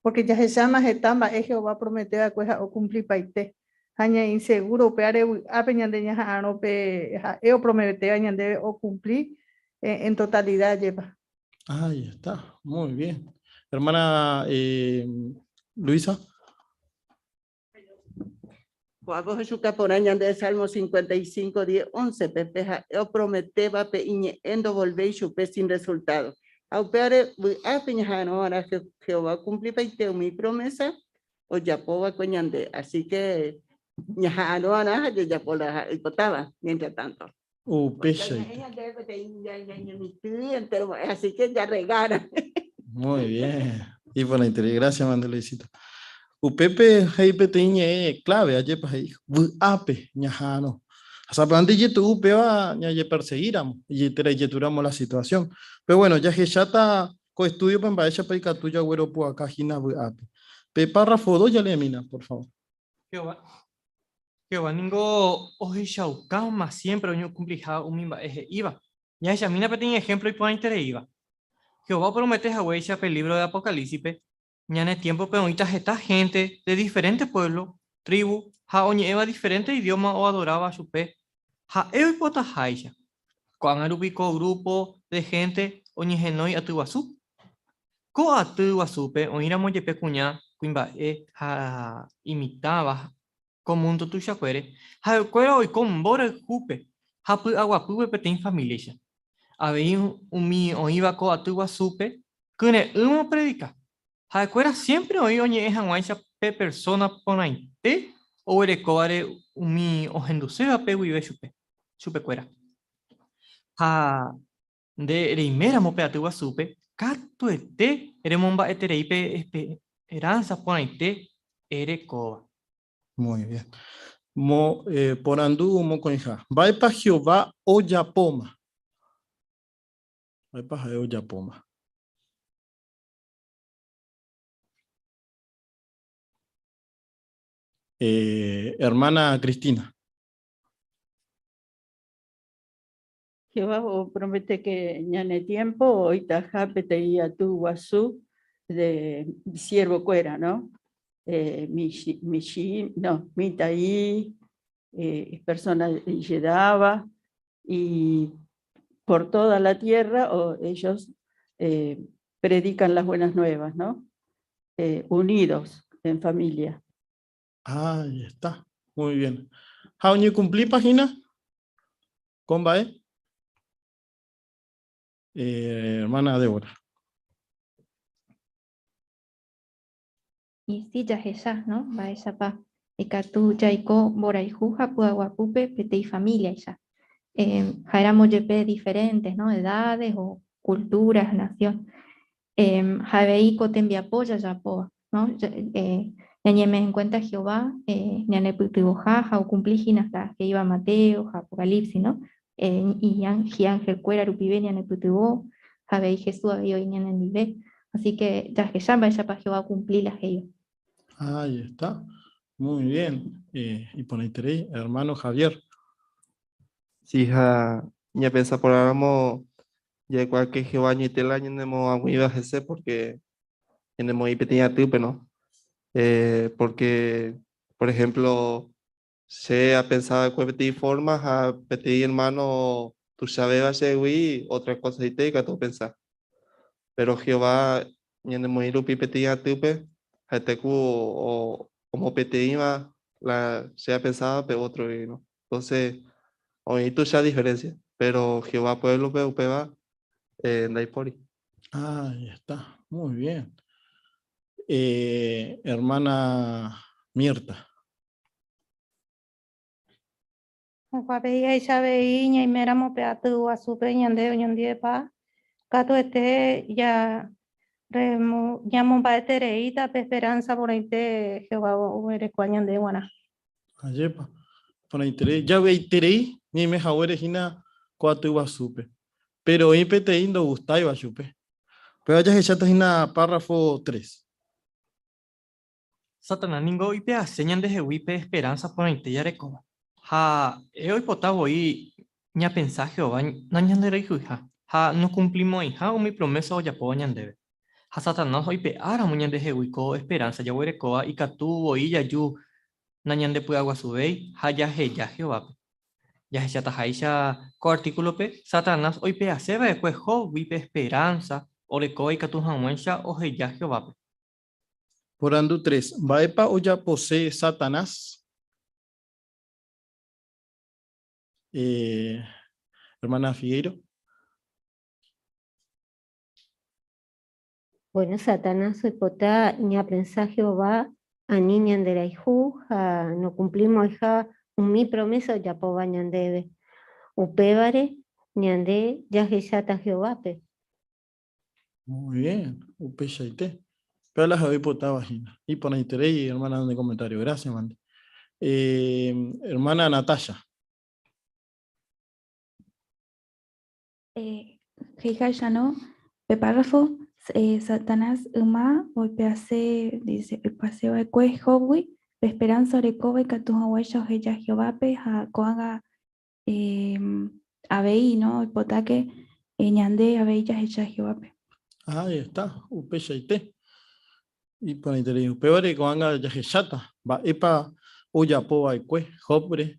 Pórke jahecháma heta mba'e Jehová opromete va'ekue ha okumplipaite. Ha ñaĩ segúro upévare vy'ápe ñande ñaha'arõ pe ha'e oprometéva ñandéve okumpli en totalida ajépa. Ahí está, muy bien. Hermana Luisa. Ko'ápe ohechuka porã ñande Salmo 55, 10, 11 pe, pe ha'e oprometéva pe iñe'ẽ ndovolvéi chupe sin resultado. Ha upévare vy'ápe ñaha'arõ va'erã Jehová okumplipaite umi promesa ojapo va'ekue ñande. Así que ñaha'arõ va'erã ha jajapo la ha'e oipotáva mientras tanto. Upeichaite. Así que ya regara. Muy bien. Iporãiterei. Gracias, mande Luisito. Upépe he'i peteĩ ñe'ẽ clave, ajépa he'i, vy'ápe ñaha'arõ. Ha sapy'ánte ijetu'u upéva ñajeperseguíramo, térã ijetúramo la situación. Pero bueno, jahecháta ko estúdiope mba'éichapa ikatu jagueropu'aka hína vy'ápe. Pe párrafo 2 jaleemína, por favor. Jehová, Jehová ningo ohechaukáma siémpre oñekumpliha umi mba'e he'íva. Jahechamína peteĩ ehémplo iporãitereíva. Jehová opromete haguéicha pe lívro de Apocalípsispe, ñane tiémpope oĩta heta hénte de diferénte puévlo, trívu ha oñe'ẽva diferénte idióma oadoráva chupe ha'e oipotaháicha. Ko'ág̃a rupi ko grúpo de hénte oñehenói aty guasu. Ko aty guasúpe oĩramo jepe kuña, kuimba'e ha imitãva ko múndo tuichakuére, ha'ekuéra oiko mborayhúpe ha py'aguapýpe peteĩ famíliaicha. Avei umi oĩva ko aty guasúpe kyre'ỹma opredika. Ha'ekuéra siémpre oĩ oñe'ẽ hag̃uáicha pe persóna porãite oguerekóvare umi ohendusévape guive chupe, chupekuéra. Ha nde reiméramo pe aty guasúpe, katuete remomba'eterei pe esperánsa porãite erekóva. Muy bien. Mo, eh, porandu mokõiha. Mba'épa Jehová ojapóma? Mba'épa ha'e ojapóma? Eh, hermana Cristina. Jehová opromete que ñane tiempo oitaha peteĩ aty guasu de siervo-kuéra, no? Eh, michi, no, mita'i, eh, personas llegaba y por toda la tierra o ellos eh, predican las buenas nuevas, ¿no? Eh, unidos en familia. Ahí está. Muy bien. Ha cumplí página? ¿Comba, eh? Hermana Débora. Y si jahecha, no? Mba'éichapa ikatu jaiko mborayhu ha py'aguapýpe peteĩ familia-icha. Eh, ha'éramo jepe diferentes, no? Edades o culturas, nación. Eh, ha avei ko tembiapo jajapóva, no? Eh, ñañeme'ẽ en cuenta Jehová eh, ñanepytyvõha ha okumpli hína la he'íva Mateo ha Apocalipsis, no? Eh, hi'ángelkuéra rupive ñanepytyvõ ha avei Jesús avei oĩ ñanendive. Así que jahecha mba'éichapa Jehová okumpli la he'íva. Ahí está. Muy bien. Eh, iporãiterei, hermano Javier. Sí, ha ñapensa porãramo jaikuaa que Jehová añoite la ñanemoag̃uíva hese porque ñanemoĩ peteĩ atýpe, no? Eh, porque, por ejemplo, che apensava'ekue peteĩ forma ha peteĩ hermano tuichavéva chehegui otra cosa-ite ikatu opensa. Pero Jehová ñanemoĩ rupi peteĩ atýpe ha'ete ku omopeteĩva la che apensáva pe otro-gui, no? Entonces, oĩ tuicha diferencia, pero Jehová pueblo-pe upéva eh, ndaipóri. Ahí está, muy bien. Eh, hermana Mirta. Jokuápe he'iháicha avei ñaiméramo pe aty guasúpe ñande oñondivepa, katuete ja remo ñamomba'etereíta pe esperanza porãite Jehová oguerekóva ñande g̃uarã. Ajépa, porãiterei. Javy'aiterei ñaime haguére hína ko aty guasúpe. Péro oĩ peteĩ ndogustáiva chupe. Péva jahecháta hína párrafo 3. Satanás ningo oipe'ase ñandehegui pe esperánsa porãite jarekóva. Ha ha'e oipota voi ñapensa Jehová nañanderayhuiha ha nokumplimo'ãiha umi promésa ojapóva ñandéve. Ha Satanás oipe'áramo ñandehegui ko esperánsa jaguerekóva ikatu voi jaju nañandepy'aguasuvéi ha jaheja Jehovápe. Jahechataháicha ko artíkulope, Satanás oipe'ase va'ekue Jóbgui pe esperánsa orekóva ikatu hag̃uáicha oheja Jehovápe. Porandu 3, Mba'épa ojapose Satanás? Eh, hermana Figueiro. Bueno, Satanás oipota ñapensa Jehová ani ñanderayhu ha nokumplimoiha umi promésa ojapóva ñandéve. Upévare ñande jahecháta Jehovápe. Muy bien, upeichaite. Péva la ha'e oipotáva hína. Iporãiterei, hermana, nde comentario. Gracias, mante. Eh, hermana Natasha. Eh, he'iháicha, no? Pe párrafo, eh, Satanás yma oipe'ase, dice, oipe'ase va'ekue Jóbgui pe esperanza orekóva ikatu hag̃uáicha oheja Jehovápe ha ko'ág̃a eh, avei, no? Oipotáke eh, ñande avei jahecha Jehovápe. Ahí está, upeichaite. Iporãiterei. Upévare ko'ág̃a jahecháta mba'épa ojapo va'ekue Job-re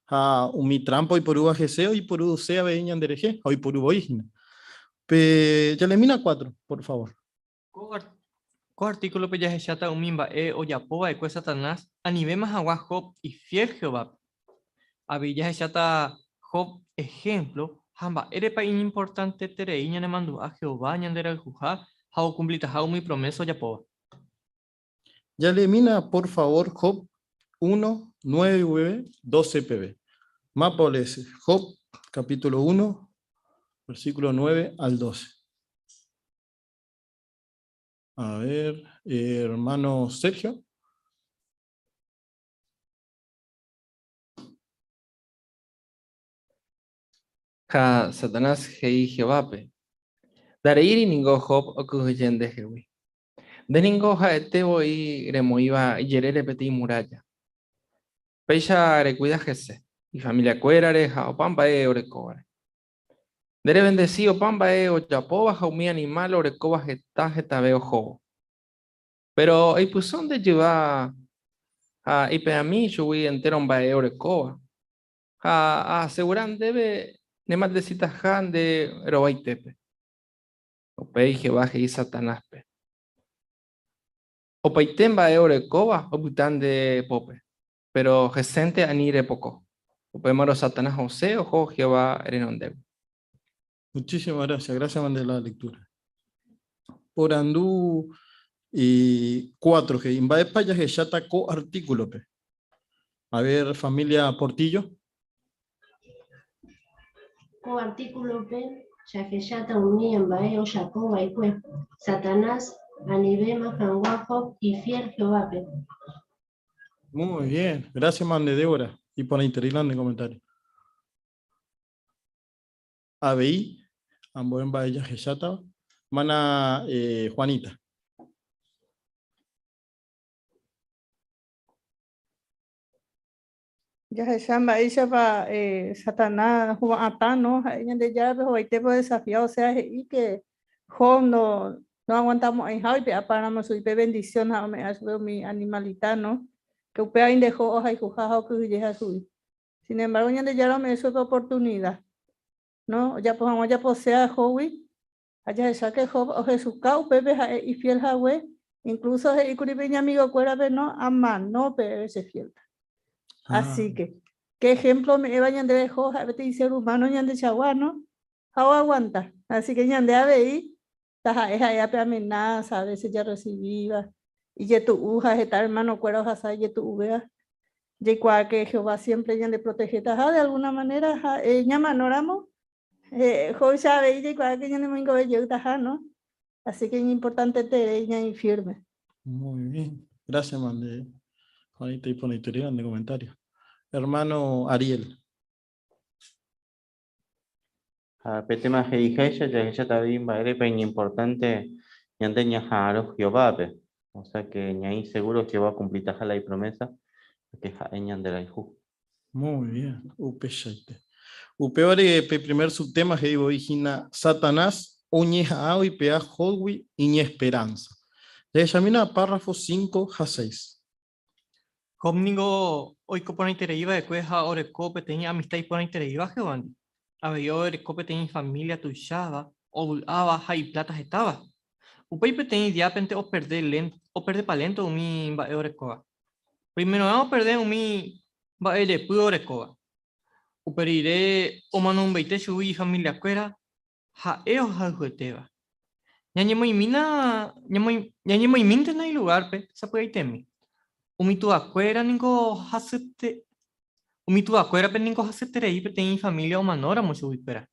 Ha umi trámpa oiporúva hese oiporuse avei ñanderehe, ha oiporu voi hína. Pe jalemína 4, por favor. Ko artíkulope jahecháta umi mba'e ojapo va'ekue Satanás anivéma hag̃ua Job ifiél Jehovápe. Avei jahecháta Job ehémplo ha mba'érepa iñimportanteterei ñanemandu'a Jehová ñanderayhuha ha okumplitaha umi promésa ojapóva. Jalemína por favor Job 1, 9 guive 12 peve. Mapa oleese Job capítulo 1, versículo 9 al 12. A ver, hermano Sergio. Ha Satanás he'i Jehovápe, Ndareíri ningo Job okyhyje ndehegui. Nde ningo ha'ete voi remoĩva ijerére peteĩ murálla. Péicha rekuida hese, ifamiliakuérare ha opa mba'e orekóvare. Nde revendesi opa mba'e ojapóva ha umi animál orekóva heta hetave ohóvo. Péro eipyso nde jyva ha eipe'ami chugui entéro mba'e orekóva, ha aasegura ndéve nemaldesitaha nde rovaitépe. Upéi Jehová he'i Satanáspe, Opaite mba'e orekóva opyta nde pópe, péro hesénte ani repoko. Upémarõ Satanás osẽ oho Jehová renondégui. Muchísimas gracias, gracias mande la lectura. Porandu y 4 he'i, mba'épa jahecháta ko artículope? A ver, familia Portillo. Ko artículope jahecháta umi mba'e ojapo va'ekue Satanás anivéma hag̃ua Job ifiél Jehovápe. Muy bien, gracias mande Débora iporãiterei la nde comentario. Avei, ambue mba'e jahechátava. Mana Juanita. Jahecha mba'éichapa Satanás hova'atã, no? Ha'e Ñandejárape hovaitépe odesafia, osea he'i ke Job no noaguantamo'ãiha oipe'apáramo chugui pe bendición ha ome'ẽha chupe umi animalita, no? Ke upéva inde Job ohayhuha ha okyhyjeha chugui. Sin embargo, Ñandejára ome'ẽ chupe oportunida, no? Ojapo hag̃ua ojaposéva Jóbgui, ha jahecha ke Job ohechuka upépe ha'e ifiel hague, incluso he'íkuri pe iñamigokuérape, no, amano peve che fielta. Así que, ke ejemplo ome'ẽva ñandéve Job ha'e peteĩ ser humano ñandechagua, no? Ha oaguanta. Así que ñande avei, taha'e ha'éva pe amenaza a veces jarrecibíva, ijetu'u ha heta hermano-kuéra ohasa ijetu'uvéva, jaikuaa que Jehová siempre ñandeprotegetaha de alguna manera ha ñamanóramo, Jóicha avei jaikuaa que ñanemoingove jeytaha, no? Así que iñimportanteterei ñaĩ firme. Muy bien. Gracias, mande. Juanita iporãiterei nde comentario. Hermano Ariel. Ha pe téma he'iháicha jahecháta avei mba'érepa iñimportánte ñande ñaha'arõ Jehovápe, osea ke ñaĩ segúro Jehová okumplitaha la ipromésa pórke ha'e ñanderayhu. Muy bien, upeichaite. Upévare pe primer subtema he'i voi hína Satanás oñeha'ã oipe'a Jóbgui iñesperánsa. Jahechamína párrafo 5 ha 6. Job ningo oiko porãiterei va'ekue ha oreko peteĩ amista iporãitereíva Jehovándi. Avei oreko peteĩ ifamília tuicháva, ovy'áva ha ipláta hetáva. Upéi peteĩ diápente operde operdepa lénto umi mba'e orekóva. Primerorã operde umi mba'erepy orekóva. Upe rire omanombaite chugui ifamiliakuéra ha'e ohayhuetéva. Ñañemoĩmína, ñañemoĩmíntena ilugárpe sapy'aitemi. Umi tuakuéra ningo hasyete, umi tuakuérape ningo hasyeterei peteĩ ifamília omanóramo chuguikuéra.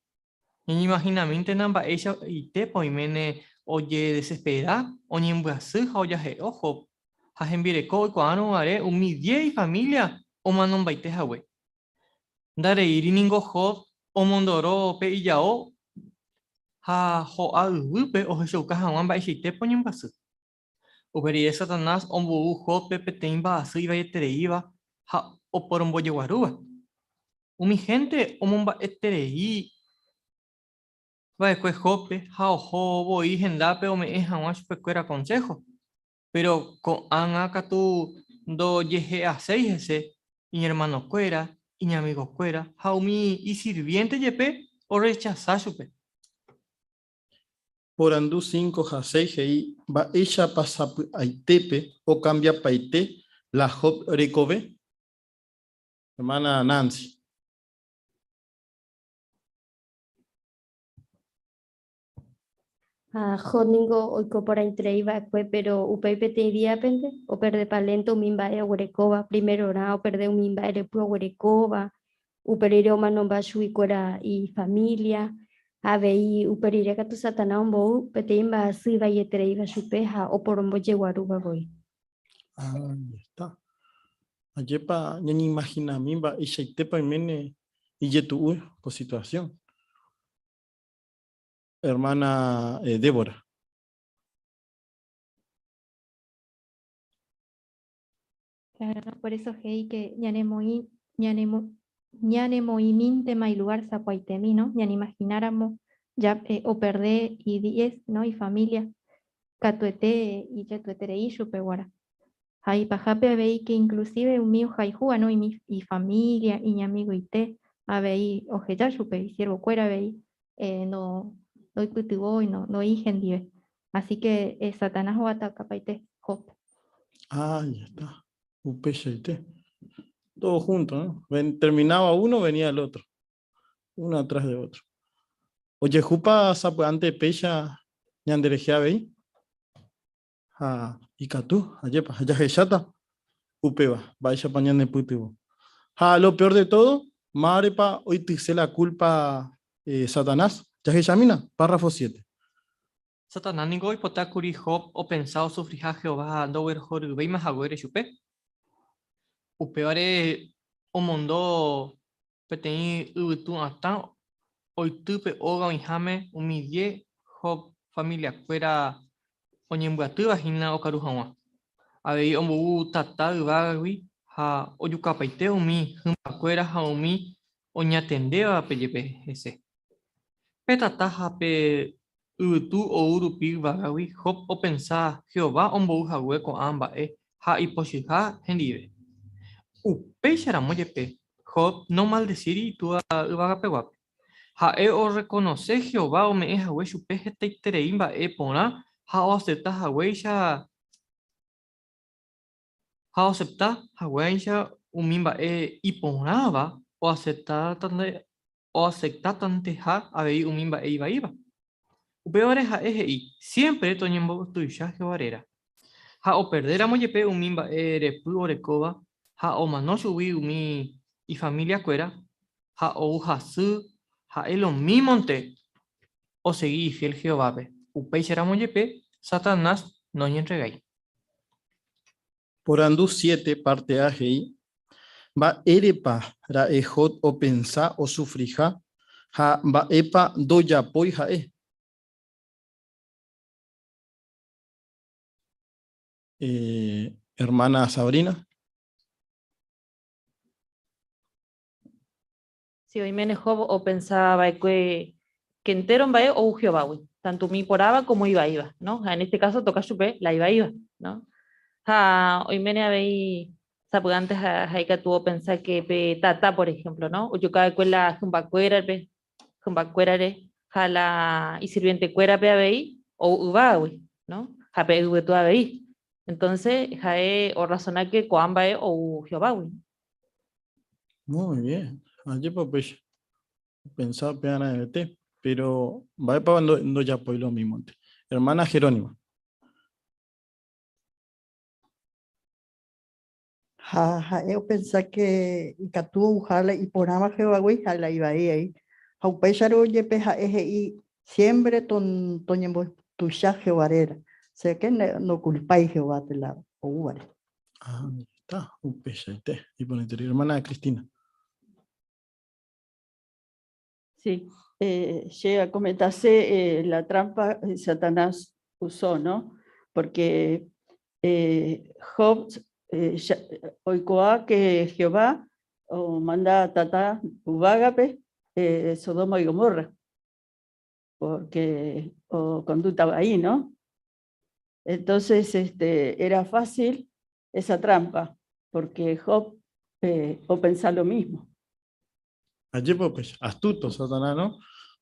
Ñañeimahinamíntena mba'eichaitépa oiméne ojedesespera, oñembyasy ha ojahe'o Job ha hembireko oikuaárõ guare umi diez ifamília omanombaite hague. Ndareíri ningo Job omondoro pe ijao ha ho'a yvýpe ohechauka hag̃ua mba'eichaitépa oñembyasy. Upe rire Satanás ombou Jóbpe peteĩ mba'asy ivaietereíva ha oporombojeguarúva. Umi hénte omomba'eterei va'ekue Jóbpe ha oho voi hendápe ome'ẽ hag̃ua chupekuéra konsého. Péro ko'ág̃a katu ndojehe'aséi hese iñermanokuéra, iñamigokuéra ha umi isirviénte jepe orrechasa chupe. Porandu 5 ha 6 he'i mba'éichapa sapy'aitépe okambiapaite la Job rekove? Hermana Nancy. Ha Job ningo oiko porãiterei va'ekue, péro upéi peteĩ díapente operdepa lénto umi mba'e oguerekóva. Primerorã operde umi mba'erepy oguerekóva, upe rire omanomba chuguikuéra ifamília, ha avei upe rire katu Satanás ombou peteĩ mba'asy ivaietereíva chupe ha oporombojeguarúva voi. Ahí está. Ajépa ñañeimahinami mba'eichaitépa oiméne ijetu'u ko situasión. Hermana Débora. Claro, ¿no? Por eso he'i que ñanemoĩ, ñanemo, ñanemoĩmíntema ilugar sapuaitemi, ¿no? Ñañeimagináramo ya operde idiez, ¿no? Ifamilia. Katuete ijetueterei chupe guarã. Ha ipahápe avei ke inclusive umi ohayhúva no imi ifamilia, iñamigoite avei oheja chupe, isiervokuéra avei no ndoipytyvõi, no ndoĩ hendive. Así que Satanás oatakapaite Jóbpe. Ah, ya está. Upeichaite. Todo junto, ¿no? Ven, terminaba uno, venía el otro. Uno atrás de otro. Ojehúpa sapy'ánte péicha ñanderehe avei? Ha ikatu, ajépa, ha jahecháta upéva, mba'éichapa ñanepytyvõ. Ha lo peor de todo, mávarepa oityse la culpa eh, Satanás? Jahechamína, párrafo 7. Satanás ningo oipota kuri Job opensa osufriha Jehová ha ndoguerohoryvéima haguére chupe. Upévare omondo peteĩ yvytu atã oity pe óga oĩháme umi diez Job familiakuéra oñembyatýva hína okaru hag̃ua. Avei ombou tata yvágagui ha ojukapaite umi hymbakuéra ha umi oñatendévape jepe hese. Pe tata ha pe yvytu ou rupi yvágagui, Job opensa Jehová ombou hague ko'ã mba'e ha ipochyha hendive. Upéicharamo jepe, Job nomaldesíri Itúa yvagapeguápe. Ha'e orrekonose Jehová ome'ẽ hague chupe hetaiterei mba'e porã ha oasepta haguéicha Ha oasepta haguéicha umi mba'e iporãva oaseptatanteha avei umi mba'e ivaíva. Upévare ha'e he'i, Siémpre toñembotuicha Jehová réra. Ha operdéramo jepe umi mba'e repy orekóva ha omano chugui umi ifamiliakuéra ha ou hasy, ha'e lomímonte osegi ifiél Jehovápe. Upéicharamo jepe, Satanás noñentregái. Porandu siete párte A he'i, Mba'érepa ra'e Job opensa osufriha ha mba'épa ndojapói ha'e? Hermana Sabrina. Si oiméne Job opensa va'ekue ke entéro mba'e ou Jehovágui, tanto umi iporãva kómo ivaíva, no? Ha en este káso toka chupe la ivaíva, no? Ha oiméne avei sapy'ánte ha ikatu opensa ke pe tata, por ejemplo, no? Ojuka va'ekue la hymbakuérape, hymbakuérare ha la isirvientekuérape avei ou yvágagui, no? Ha pe yvytu avei. Entonces ha'e orrasona ke ko'ã mba'e ou Jehovágui. Muy bien. Ajépa upéicha. Pensa upéva raẽvete. Pero mba'épa ndojapói lo mímonte. Hermana Jerónima. Ha ha'e opensa ke ikatu ouha la iporãva Jehovágui ha la ivaíai. Ha upéicharõ jepe ha'e he'i siémpre toñembotuicha Jehová réra. Osea ke ndokulpái Jehovápe la oúvare. Ah, está, upeichaite. Iporãiterei. Hermana Cristina. Sí, eh, che acomentase eh, la trampa eh, Satanás usó, ¿no? Porque eh, Job eh, oikuaa que Jehová o manda tata yvágape eh, Sodoma y Gomorra, porque o conducta ahí, ¿no? Entonces este, era fácil esa trampa, porque Job eh, o pensaba lo mismo. Ajépa upéicha, astuto Satanás, no?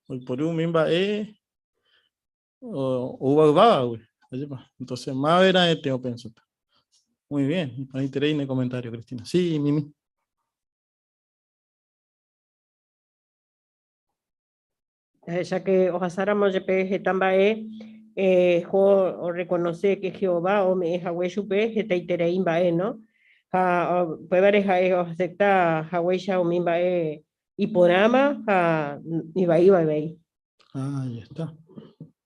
Oiporu umi mba'e oúva yvágagui. Ajépa. Entonces, máva raẽte opensáta. Muy bien, iporãiterei ne comentario, Cristina. Sí, Mimi. Jahecha ke ohasáramo jepe heta mba'e, Job orrekonose ke Jehová ome'ẽ hague chupe hetaiterei mba'e, no? Ha upévare ha'e oasepta haguéicha umi mba'e iporãva ha ivaíva avei. Ah, ahí está.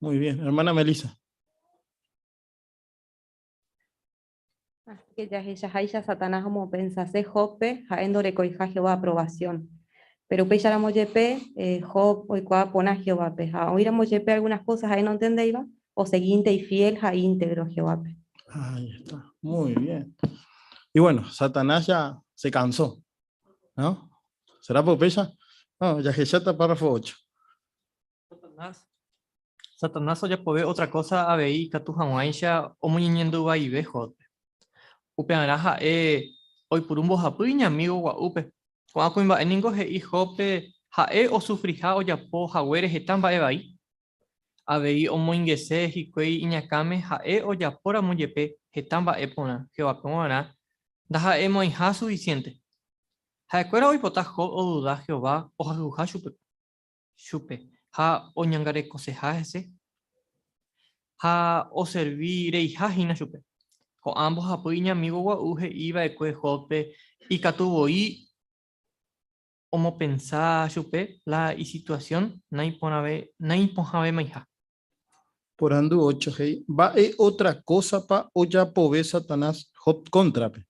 Muy bien. Hermana Melissa. Así que jahechaháicha Satanás omopensase Jóbpe ha'e ndorekoiha Jehová aprobación. Péro upéicharamo jepe, Job oikuaa porã Jehovápe, ha oĩramo jepe algunas kósa ha'e nontendéiva, osegínte ifiél ha íntegro Jehovápe. Ahí está, muy bien. Y bueno, Satanás ya se cansó, ¿no? ¿Será por upéicha? No, jahecháta párrafo 8. Satanás. Satanás ojapove otra cosa avei ikatu hag̃uáicha omoñeñandu vaive Jóbpe. Upearã ha'e oipuru mbohapy iñamígo gua'úpe. Ko'ã kuimba'e ningo he'i Jóbpe ha'e osufriha ojapo haguére heta mba'e vai. Avei omoingese hikuái iñakãme ha'e ojapóramo jepe heta mba'e porã Jehovápe g̃uarã ndaha'emo'ãiha sufisiénte. Ha'ekuéra oipota Job oduda Jehová ohayhuha chupe. Chupe ha oñangarekoseha hese ha oservi reiha hína chupe. Ko'ã mbohapy iñamígo gua'u he'i va'ekue Jóbpe ikatu voi omopensa chupe la isituasión naiporãvemaiha. Porandu ocho he'i, Mba'e ótra kósapa ojapove Satanás Job kóntrape?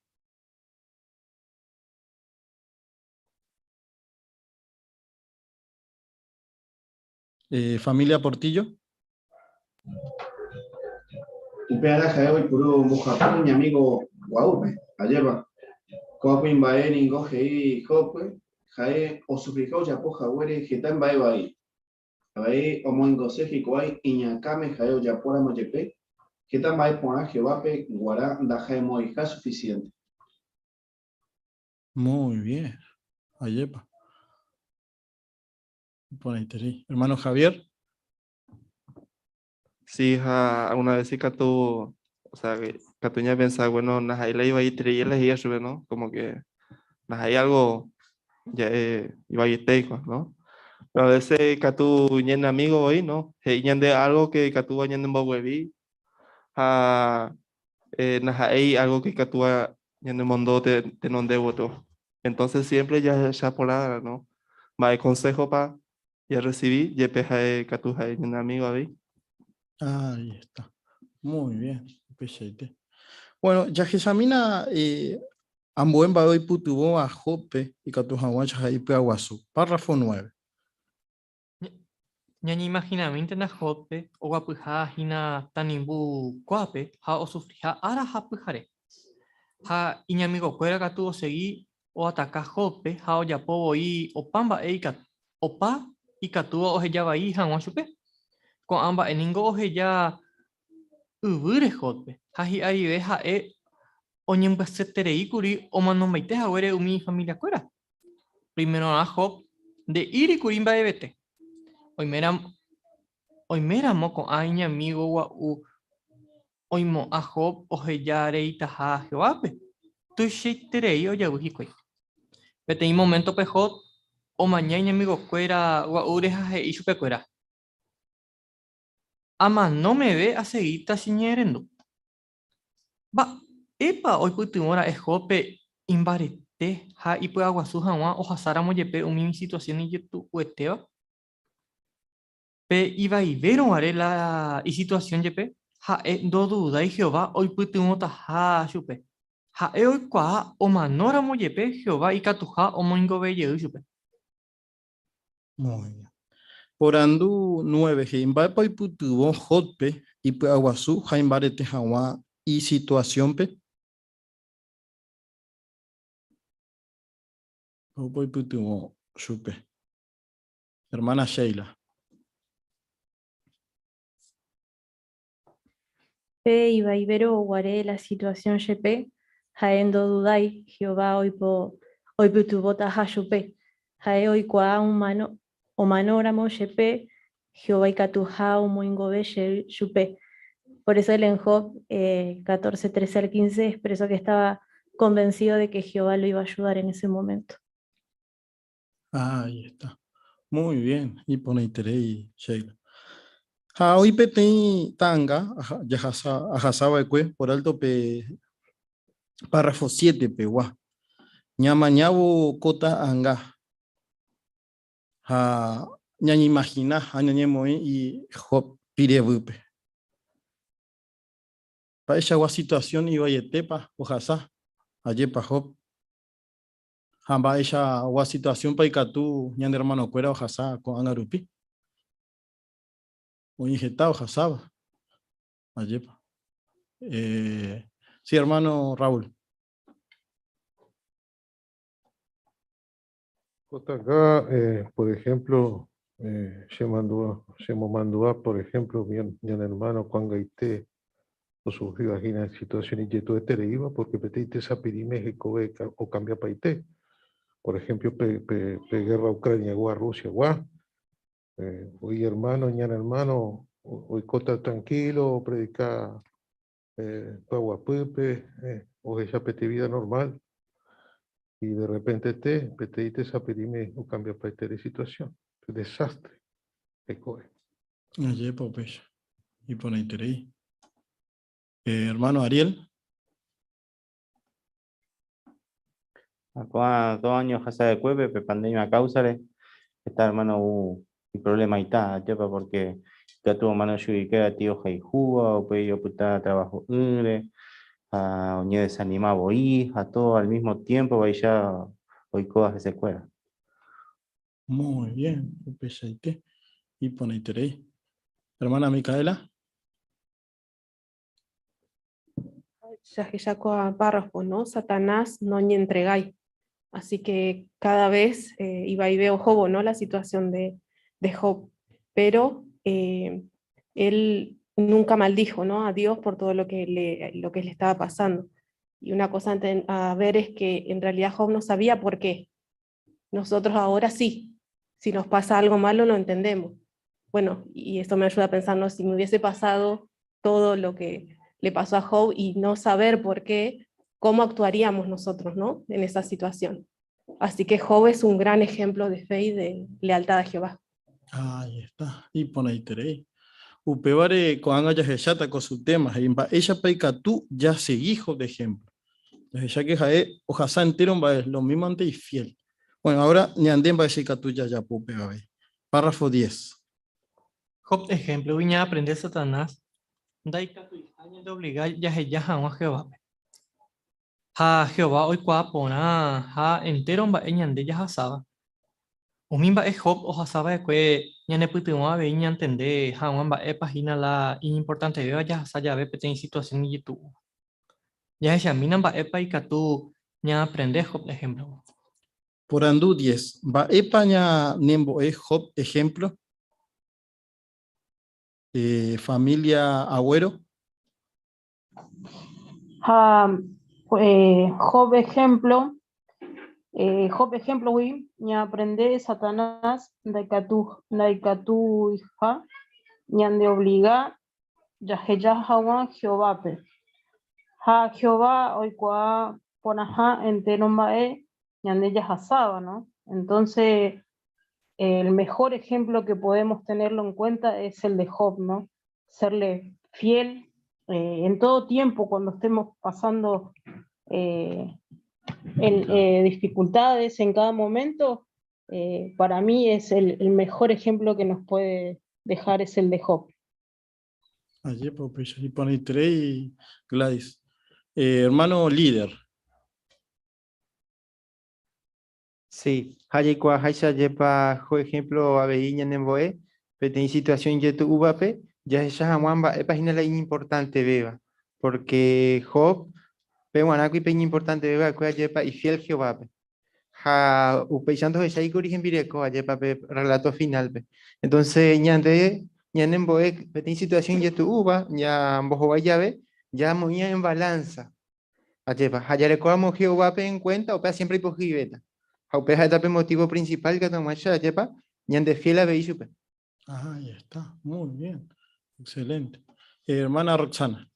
Familia Portillo. Upearã ha'e oipuru mbohapy iñamígo gua'úpe, ajépa. Ko'ã kuimba'e ningo he'i Jóbpe ha'e osufriha ojapo haguére heta mba'e vai. Avei omoingose hikuái iñakãme ha'e ojapóramo jepe heta mba'e porã Jehovápe g̃uarã ndaha'emo'ãiha sufisiénte. Muy bien. Ajépa. Iporãiterei. Hermano Javier. Sí, ha alguna vez sí katu, o sea, que katu ñapensa, bueno, ndaha'éi la ivaieterei elegía chupe, ¿no? Como que ndaha'éi algo ja'e ivaietéikua, ¿no? Pero a veces katu ñane amigo voi, ¿no? He'i ñande algo que ikatúva ñanemboguevi ha ndaha'éi algo que ikatúva ñanemondo tenonde gotyo. Entonces siempre jahecha porã, ¿no? Mba'e consejo-pa jarrecibi, jepe ha'e katu ha'e ñane amigo avei. Ahí está. Muy bien. Upeichaite. Bueno, jahechamína ambue mba'e oipytyvõva Jóbpe ikatu hag̃uáicha ha'e ipy'aguasu. Párrafo 9. Ñañeimahinamíntena Jóbpe oguapyha hína tanimbu kuápe ha osufriha ára ha pyhare. Ha iñamigokuéra katu osegi oataka Jóbpe ha ojapo voi opa mba'e opa ikatúva oheja vai hag̃ua chupe. Ko'ã mba'e ningo oheja yvýre Jóbpe ha hi'arive ha'e oñembyasyeterei kuri omanombaite haguére umi ifamiliakuéra. Primerorã Job nde'íri kuri mba'evete. Oiméramo ko'ã iñamígo gua'u oimo'ã Job oheja reitaha Jehovápe, tuichaiterei ojavy hikuái. Peteĩ moméntope Job omaña iñamigokuéra gua'úre ha he'i chupekuéra, Amano meve asegíta cheñe'ẽrendu. Mba'épa oipytyvõ ra'e Jóbpe imbarete ha ipy'aguasu hag̃ua ohasáramo jepe umi situasión ijetu'uetéva? Pe ivaivérõ guare la isituasión jepe, ha'e ndodudái Jehová oipytyvõtaha chupe. Ha'e oikuaa omanóramo jepe Jehová ikatuha omoingove jey chupe. Muy bien. Porandu 9 he'i, Mba'épa oipytyvõ Jóbpe ipy'aguasu ha imbarete hag̃ua isituasiónpe? Mba'épa oipytyvõ chupe? Hermana Sheila. Pe ivaivérõ guare la situasión jepe, ha'e ndodudái Jehová oipytyvõtaha chupe. Ha'e oikuaa omanóramo jepe Jehová ikatuha omoingove jey chupe. Por eso él en Job 14, 13 al 15 expresó que estaba convencido de que Jehová lo iba a ayudar en ese momento. Ahí está. Muy bien, iporãiterei, Sheila. Ha oĩ peteĩ ta'anga jahasa ahasa va'ekue por alto pe párrafo 7 pegua. Ñamañávo ko ta'anga ha ñañeimagina ha ñañemoĩ Job pirevýpe. Mba'eichagua situación ivaietépa ohasa ajépa Job? Ha mba'eichagua situasiónpa ikatu ñane ermanokuéra ohasa ko'ág̃a rupi? Oĩ heta ohasáva. Ajépa. Sí, ermáno Raúl. Ko ta'anga, por ejemplo, Che chemomandu'a, por ejemplo, ñane hermano ko'ag̃aite osufriva hína situación ijetu'uetereíva porque peteĩ tesapirĩme hekove okambiapaite. Por ejemplo, pe guerra Ucrania-gua, Rusia-gua. Oĩ hermano, ñane hermano oikóta tranquilo, opredika py'aguapýpe, ohecha peteĩ vida normal y de repente-te peteĩ tesapirĩme okambiapaiterei situación. Desastre hekove. Ajépa upéicha. Iporãiterei. Hermano Ariel. Ko'ã 2 años ohasava'ekuépe pe pandemia káusare, heta hermano ou iproblemaita, ajépa porque ikatu omano chuguikuéra tio ohayhúva, upéi opyta trabajo'ỹre, ha oñedesanima voi, ha todo al mismo tiempo vaicha oikóva hesekuéra. Muy bien, upeichaite, iporãiterei. Hermana Micaela. Jahecha párrafo, ¿no? Satanás no entregai. Así que cada vez iba y veo Job, ¿no? La situación de Job. Pero él nunca maldijo, ¿no? A Dios por todo lo que le estaba pasando. Y una cosa a ver es que en realidad Job no sabía por qué. Nosotros ahora sí. Si nos pasa algo malo, lo entendemos. Bueno, y esto me ayuda a pensar, ¿no? Si me hubiese pasado todo lo que le pasó a Job y no saber por qué, ¿cómo actuaríamos nosotros, ¿no? En esa situación. Así que Job es un gran ejemplo de fe y de lealtad a Jehová. Ahí está. Iporãiterei. Upévare ko'ág̃a jahecháta ko su tema, he'i mba'éichapa ikatu jasegi Job ejemplo. Jahecha que ha'e ohasa entero mba'e, lo mismo ante ifiel. Bueno, ahora ñande mba'éicha ikatu jajapo upéva avei. Párrafo 10. Job ejemplo ñaaprende Satanás ndaikatuiha ñandeobliga jaheja hag̃ua Jehovápe. Ha Jehová oikuaa porã ha entero mba'e ñande jahasáva. Umi mba'e Job ohasava'ekue ñanepytyvõ avei ñantende hag̃ua mba'épa hína la iñimportantevéva jahasa jave peteĩ situación ijetu'úva. Jahechamína mba'épa ikatu ñaaprende Job ejemplo. Porandu 10. Mba'épa ñanembo'e Job ejemplo? Familia Agüero. Ha Job ejemplo, Job ejemplo gui ñaaprende Satanás ndaikatu ndaikatuiha ñandeobliga jaheja hag̃ua Jehovápe. Ha Jehová oikuaa porãha entero mba'e ñande jahasáva, ¿no? Entonces, el mejor ejemplo que podemos tenerlo en cuenta es el de Job, ¿no? Serle fiel en todo tiempo cuando estemos pasando en dificultades en cada momento, para mí es el mejor ejemplo que nos puede dejar es el de Job. Ajépa upéicha iporãiterei Gladys. Hermano líder. Sí, ha jaikuaaháicha ajépa Job ejemplo avei ñanembo'e peteĩ situación ijetu'úvape jahecha hag̃ua mba'épa hína la iñimportantevéva, porque Job pe g̃uarãkuri pe iñimportantevéva va'ekue ajépa ifiel Jehovápe. Ha upéicha ndohecháikuri hembireko ajépa pe relato final-pe. Entonces ñande ñanembo'e peteĩ situación ijetu'úva ñambohovái jave jamoĩva en balanza ajépa ha jarekóramo Jehovápe en cuenta upéva siempre ipohyivéta. Ha upéva ha'éta pe motivo principal ikatu hag̃uáicha ajépa ñande fiel avei chupe. Ahí está, muy bien, excelente. Hermana Roxana.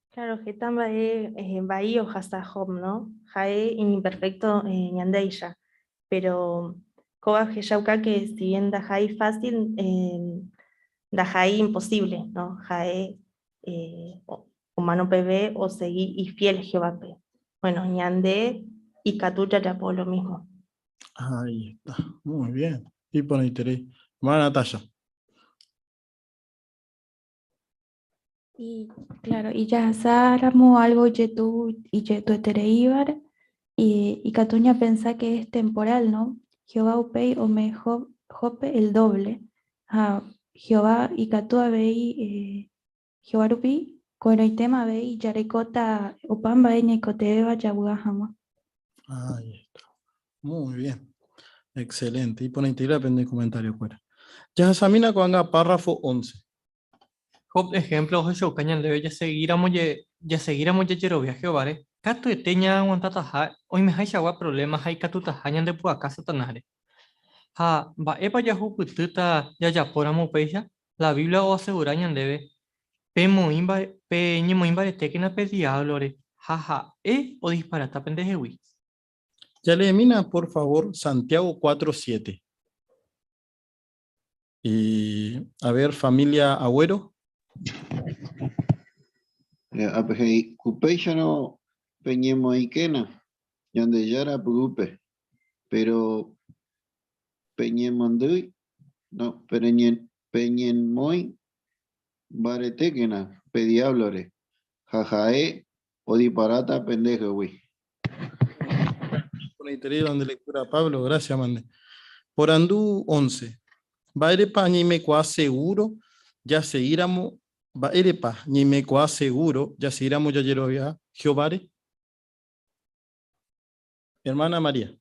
Claro, heta mba'e vai ohasa Job, no? Ha'e iñimperfecto ñandéicha, pero kóva ohechauka que si bien ndaha'éi fácil, ndaha'éi imposible, no? Ha'e omano peve osegi ifiel Jehovápe. Bueno, ñande ikatu jajapo lo mismo. Ahí está, muy bien. Iporãiterei. Hermana Natalia. Y claro, y jahasáramo algo ijetu'uetereívare y ikatu ñapensa que es temporal, ¿no? Jehová upéi ome'ẽ Jóbpe el doble. Ha Jehová ikatu avei Jehová rupi ko'ẽrõitéma avei jarekóta opa mba'e ñaikotevẽva javy'a hag̃ua. Ahí está. Muy bien. Excelente. Iporãiteíra pende comentario-kuéra. Jahasamína ko'ág̃a párrafo 11. Job ejemplo ohechauka ñandéve jasegíramo jasegíramo jajerovia Jehováre, katuete ñaaguantataha oimehaichagua provléma ha ikatutaha ñandepu'aka Satanásre. Ha mba'épa jahupytýta jajapóramo upéicha? La Biblia oasegura ñandéve, Peñemoĩ mbaretékena pe Diáblore ha ha'e odisparáta pendehegui. Jaleemína por favor Santiago 4, 7. Y, a ver, familia Agüero. Ápe he'i, Upéicharõ peñemoĩkéna Ñandejára py'úpe, péro peñemondýi, no, peñemoĩ mbaretékena pe diáblore, ha ha'e odiparáta pendehegui. Porãiterei nde lectura, Pablo, gracias mande. Porandu 11. Mba'érepa ñaimekuaa seguro jaseguíramo Mba'érepa ñaimekuaa seguro jaseguíramo jajerovia Jehováre? Hermana María.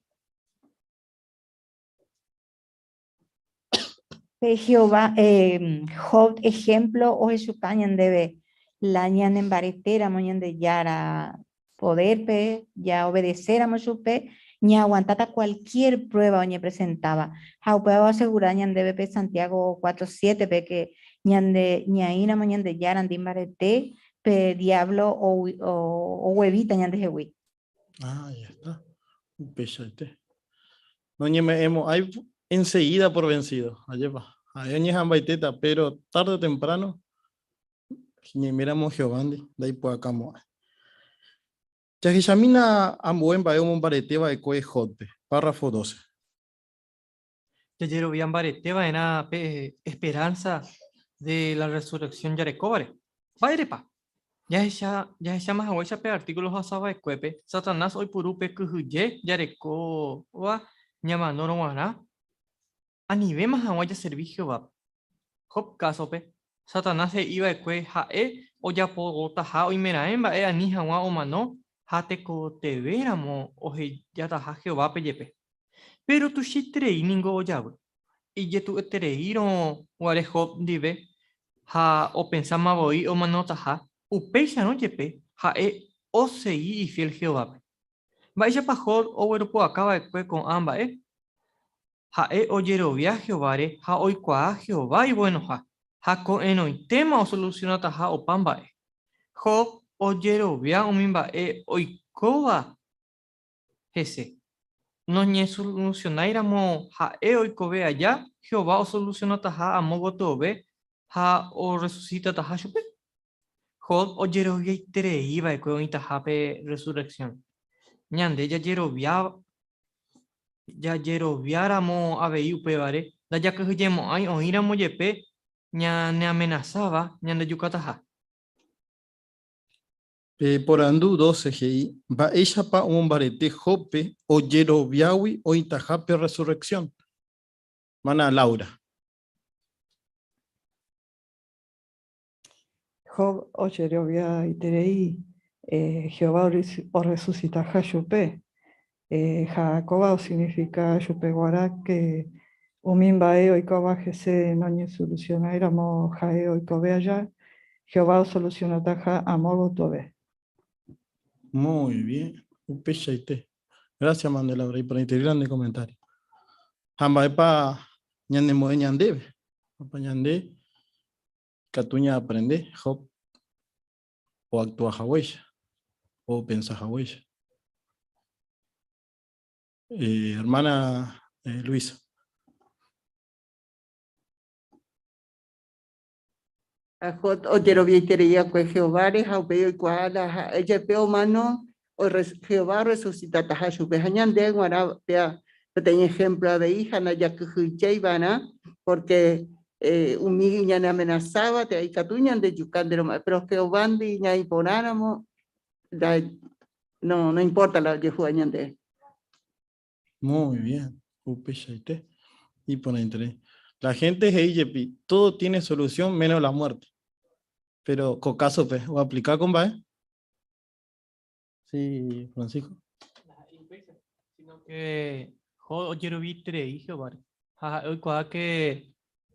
Pe Jehová, Job ejemplo ohechuka ñandéve la ñanembaretéramo Ñandejára poder-pe, jaobedecéramo chupe, ñaaguantáta cualquier prueba oñepresentáva. Ha upéva oasegura ñandéve pe Santiago 4:7-pe que ñande ñaĩramo Ñandejárandi mbarete, pe diablo oguevíta ñandehegui. Ah, ya está. Upeichaite. Noñeme'ẽmo'ãi enseguida por vencido. Ajépa. Ha'e oñeha'ãmbaitéta, pero tarde o temprano ñaiméramo Jehovándi ndaipu'akamo'ãi. Jahechamína ambue mba'e omombarete va'ekue Jóbpe, párrafo 12. Jajerovia mbarete va'erã pe esperanza de la resurrección jarekóvare. Mba'érepa? Jahecha, jahecháma haguéicha pe artículo ohasa va'ekuépe, Satanás oipuru pe kyhyje jarekóva ñamanórõ g̃uarã anivéma hag̃ua jaservi Jehovápe. Job kásope, Satanás he'i va'ekue ha'e ojapotaha oimeraẽ mba'e ani hag̃ua omano ha tekotevẽramo ohejataha Jehovápe jepe. Péro tuichaiterei ningo ojavy. Ijetu'uetereírõ guare Job ndive ha opensáma voi omanotaha, upéicharõ jepe ha'e osegi ifiél Jehovápe. Mba'éichapa Job ogueropu'aka va'ekue ko'ã mba'e? Ha'e ojerovia Jehováre ha oikuaa Jehová ivuenoha, ha ko'ẽrõitéma osolusionataha opa mba'e. Job ojerovia umi mba'e oikóva hese. Noñesolusionáiramo ha'e oikove aja, Jehová osolusionataha amo gotyove ha orresusitataha chupe. Job ojeroviaiterei va'ekue oĩtaha pe rresurreksión. Ñande jajerovia jajeroviáramo avei upévare, ndajakyhyjemo'ãi oĩramo jepe ñaneamenasáva ñandejukataha. Pe porandu 12 he'i, Mba'éichapa omombarete Jóbpe ojeroviágui oĩtaha pe rresurreksión? Mana Laura. Job ojeroviaiterei Jehová orresusitaha chupe. Ha kóva osignifika chupe g̃uarã ke umi mba'e oikóva hese noñesolusionáiramo ha'e oikove aja, Jehová osolusionataha amo gotyove. Muy bien, upeichaite. Gracias, Mandela, iporãiterei la nde comentario. Ha mba'épa ñanembo'e ñandéve? Mba'épa ñande ikatu ñaaprende Job oactua haguéicha, opensa haguéicha? Hermana Luisa. Ha Job ojeroviaiterei va'ekue Jehováre ha upéi oikuaa la ha'e jepe omano Jehová orresusitataha chupe. Ha ñande g̃uarã péa peteĩ ehémplo avei ha ndajakyhyjéi va'erã pórke umi ñaneamenasáva térã ikatu ñandejuka nderoma'e, péro Jehovándi ñaĩ porãramo no importa la ojehúva ñandéve. Muy bien, upeichaite. Iporãiterei. La gente he'i jepi, todo tiene solución menos la muerte. Pero ko caso-pe, oaplika ko mba'e? Sí, Francisco. Ndaha'éi upéicha, sino que Job ojerovieterei Jehováre. Ha ha'e oikuaa ke,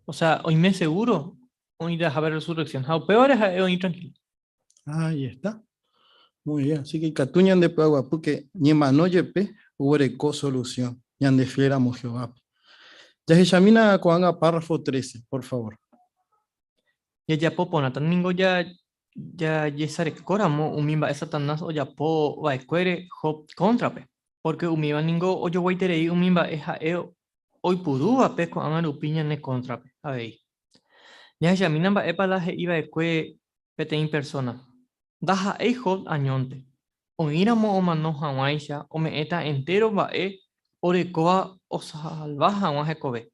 o sea, oime seguro oĩtaha pe resurrección. Ha upévare ha'e oĩ tranquilo. Ahí está. Muy bien. Así que ikatu ñande py'aguapy que ñemano jepe oguereko solución ñande fiel-ramo Jehovápe. Jahechamína ko'ág̃a párrafo 13, por favor. Jajapo porãta ningo jajesarekóramo umi mba'e Satanás ojapo va'ekuére Job kóntrape, pórke umíva ningo ojoguaiterei umi mba'e ha'e oipurúvape ko'ág̃a rupi ñane kóntrape avei. Jahechamína mba'épa la he'i va'ekue peteĩ persóna, Ndaha'éi Job añónte, oĩramo omano hag̃uáicha ome'ẽta entéro mba'e orekóva osalva hag̃ua hekove.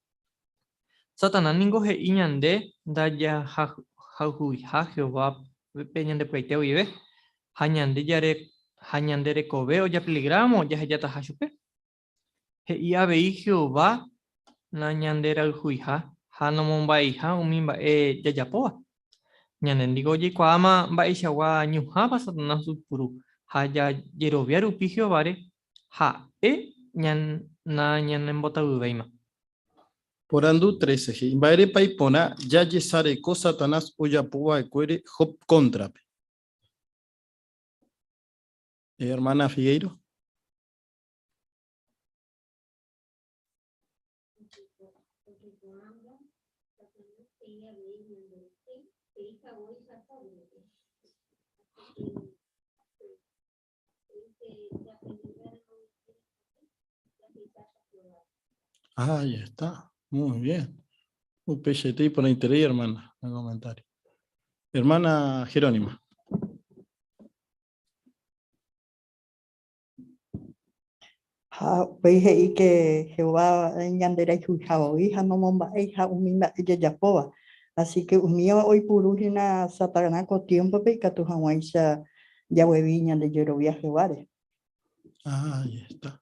Satanás ningo he'i ñande ndajahayhuiha Jehovápe ñandepy'aite guive, ha ñande ha ñande rekove ojapeligráramo jahejataha chupe. He'i avei Jehová nañanderayhuiha ha nomomba'eiha umi mba'e jajapóva. Ñande ningo jaikuaáma mba'eichagua ñuhãpa Satanás oipuru ha jajerovia rupi Jehováre, ha'e nañanembotavyvéima. Porandu 13 he'i, Mba'érepa iporã jajesareko Satanás ojapo va'ekuére Job kóntrape? Hermana Figueiro. Ahí está, muy bien. Upeichaite iporãiterei, hermana, el comentario. Hermana Jerónima. Ha upéi he'i ke Jehová ñanderayhuiha voi ha nomomba'eiha umi mba'e jajapóva. Así ke umíva oipuru hína Satanás ko tiémpope ikatu hag̃uáicha jaguevi ñande jerovia Jehováre. Ahí está.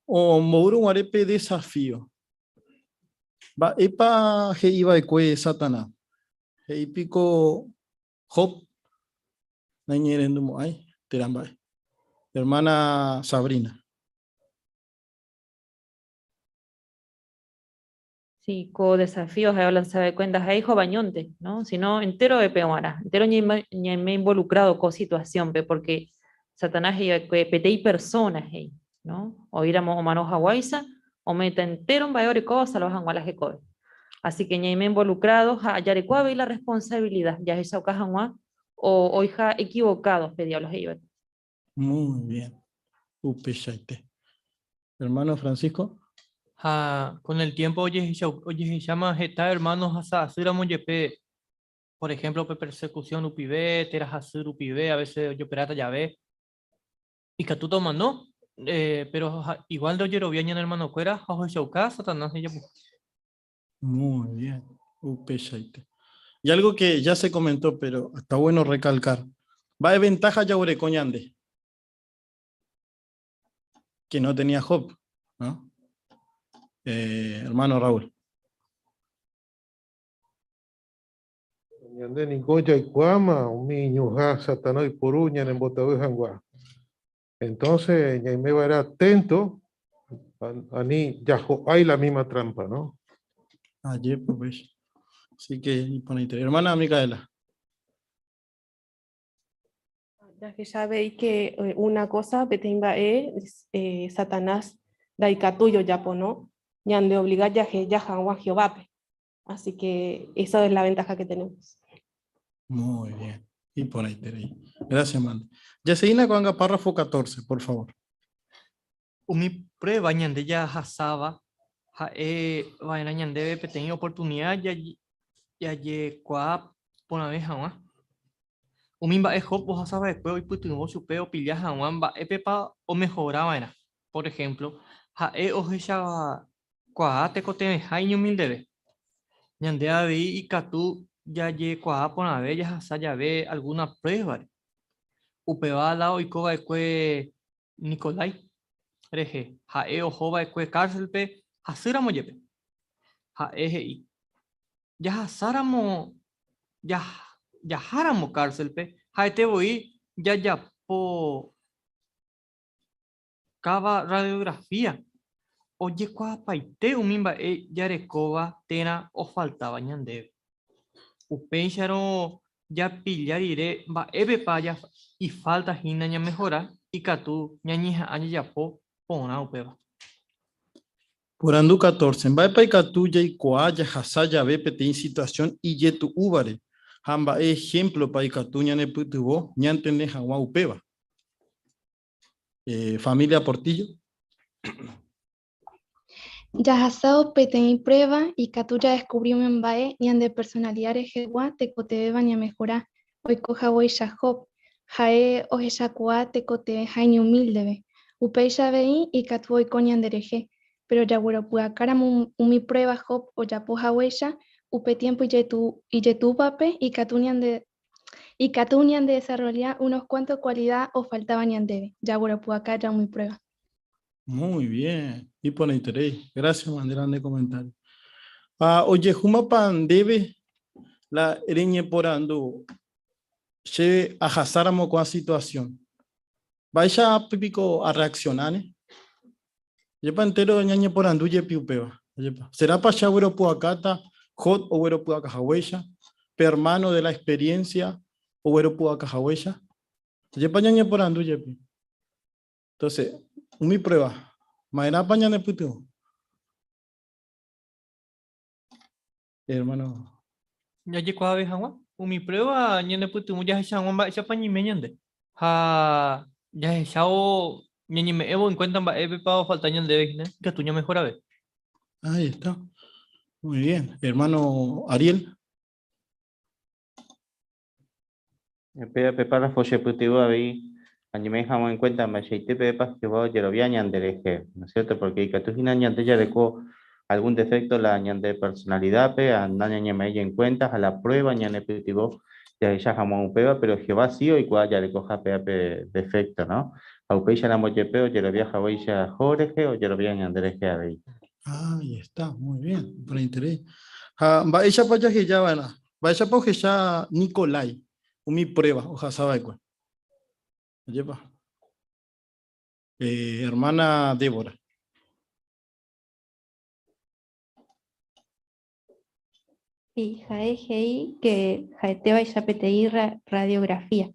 Omboúrõ guare pe desafío. Mba'épa he'i va'ekue Satanás? He'i piko Job naiñe'ẽrendumo'ãi térã mba'e. Hermana Sabrina. Sí, ko desafío ha'e olansa va'ekue ndaha'éi Job añónte, ¿no? Sino enterove g̃uarã, entero ñaime involucrado ko situación-pe, porque Satanás he'i va'ekue peteĩ persona he'i, ¿no? Oĩramo omano haguáicha, ome'ẽta entero mba'e orekóva osalva hag̃ua la hekove. Así que ñaime involucrado ha jareko avei la responsabilidad jahechauka hag̃ua oiha equivocado pe diablo he'i va'ekue. Muy bien. Upeichaite. Hermano Francisco. Ha con el tiempo ojehecháma heta hermano ohasa asýramo jepe, por ejemplo pe persecución rupive, térã hasy rupive, a veces ojoperáta jave, ikatúta omano, pero igual ndojerovia ñane hermanokuéra ha ohechauka Satanás ijapuha. Muy bien, upeichaite. Y algo que ya se comentó, pero está bueno recalcar. Mba'e ventaja jaguereko ñande? Que no tenía Job, ¿no? Eh, hermano Raúl. Ñande ningo jaikuaáma umi ñuhã Satanás oiporu ñanembotavy hag̃ua. Entonces ñaime va'erã atento ani jajo'ái la misma trampa, ¿no? Ajépa upéicha. Así que iporãiterei. Hermana Micaela. Jahecha avei ke una cosa, peteĩ mba'e Satanás ndaikatúi ojapo, no? Ñandeobliga jaheja hag̃ua Jehovápe. Así que esa es la ventaja que tenemos. Muy bien. Iporãiterei. Gracias, Mande. Jaseína ko'ág̃a párrafo 14, por favor. Umi prueba ñande jahasáva ha'e va'erã ñandéve peteĩ oportunidad jajekuaa porãve hag̃ua. Umi mba'e Job ohasa va'ekue oipytyvõ chupe opilla hag̃ua mba'épepa omehora va'erã. Por ejemplo, ha'e ohechakuaa tekotevẽha iñumildeve. Ñande avei ikatu jajekuaa porãve jahasa jave algúna pruébare. Upéva la oiko va'ekue Nikolai rehe, ha'e oho va'ekue kárselpe hasýramo jepe. Ha'e he'i, Jahasáramo jaháramo kárselpe, ha'ete voi jajapo káva radiografía. Ojekuaapaite umi mba'e jarekóva térã ofaltáva ñandéve. Upéicharõ japilla rire mba'épepa ifálta hína ñamehora, ikatu ñañeha'ã jajapo porã upéva. Porandu 14. Mba'épa ikatu jaikuaa jahasa jave peteĩ situasión ijetu'úvare ha mba'e ehémplopa ikatu ñanepytyvõ ñantende hag̃ua upéva? Eh, familia Portillo. Jahasávo peteĩ prueba ikatu jadescubri umi mba'e ñande personalidad rehegua tekotevẽva ñamehora, oiko haguéicha Job, ha'e ohechakuaa tekotevẽha iñumíldeve. Upéicha avei ikatu oiko ñanderehe, péro jagueropy'akáramo umi prueba Job ojapo haguéicha, upe tiempo ijetu'úvape ikatu ñande Ikatu ñandedesarrolla unos cuantos cualidad ofaltáva ñandéve, jagueropu'aka ja umi prueba. Muy bien, iporãiterei. Gracias, Mandela, nde comentario. Ha ojehúmapa ndéve la reñeporandu che ahasáramo ko'ã situación? Mba'éicha piko arreaccionáne? Ajépa entéro ñañeporandu jepi upéva. Ajépa. Serápa che agueropu'akáta Job ogueropu'aka haguéicha, pe hermano de la experiencia ogueropu'aka haguéicha? Ajépa ñañeporandu jepi. Entonces, umi prueba, ma'erãpa ñanepytyvõ? Hermano. Jajekuaave hag̃ua, umi prueba ñanepytyvõ jahecha hag̃ua mba'éichapa ñaime ñande ha jahechávo ñañeme'ẽvo en cuenta mba'épepa ofalta ñandéve hína ikatu ñamehorave. Ahí está. Muy bien. Hermano Ariel. Péva pe párrafo chepytyvõ avei añeme'ẽ hag̃ua en cuenta mba'eichaite pevépa Jehová ojerovia ñanderehe, ¿no es cierto? Porque ikatu hína ñande jareko algún defecto la ñande personalidad-pe, nañañeme'ẽi en cuenta ha la prueba ñanepytyvõ jahecha hag̃ua upéva, pero Jehová sí oikuaa jarekoha péva pe defecto, ¿no? Ha upéicharamo jepe ojerovia haguéicha Job rehe, ojerovia ñanderehe avei. Ahí está, muy bien, iporãiterei. Ha mba'éichapa jaheja va'erã? Mba'éichapa ohecha Nikolai umi prueba ohasa va'ekue? Ajépa? Eh, hermana Débora. Sí, ha'e he'i que ha'etévaicha peteĩ radiografía,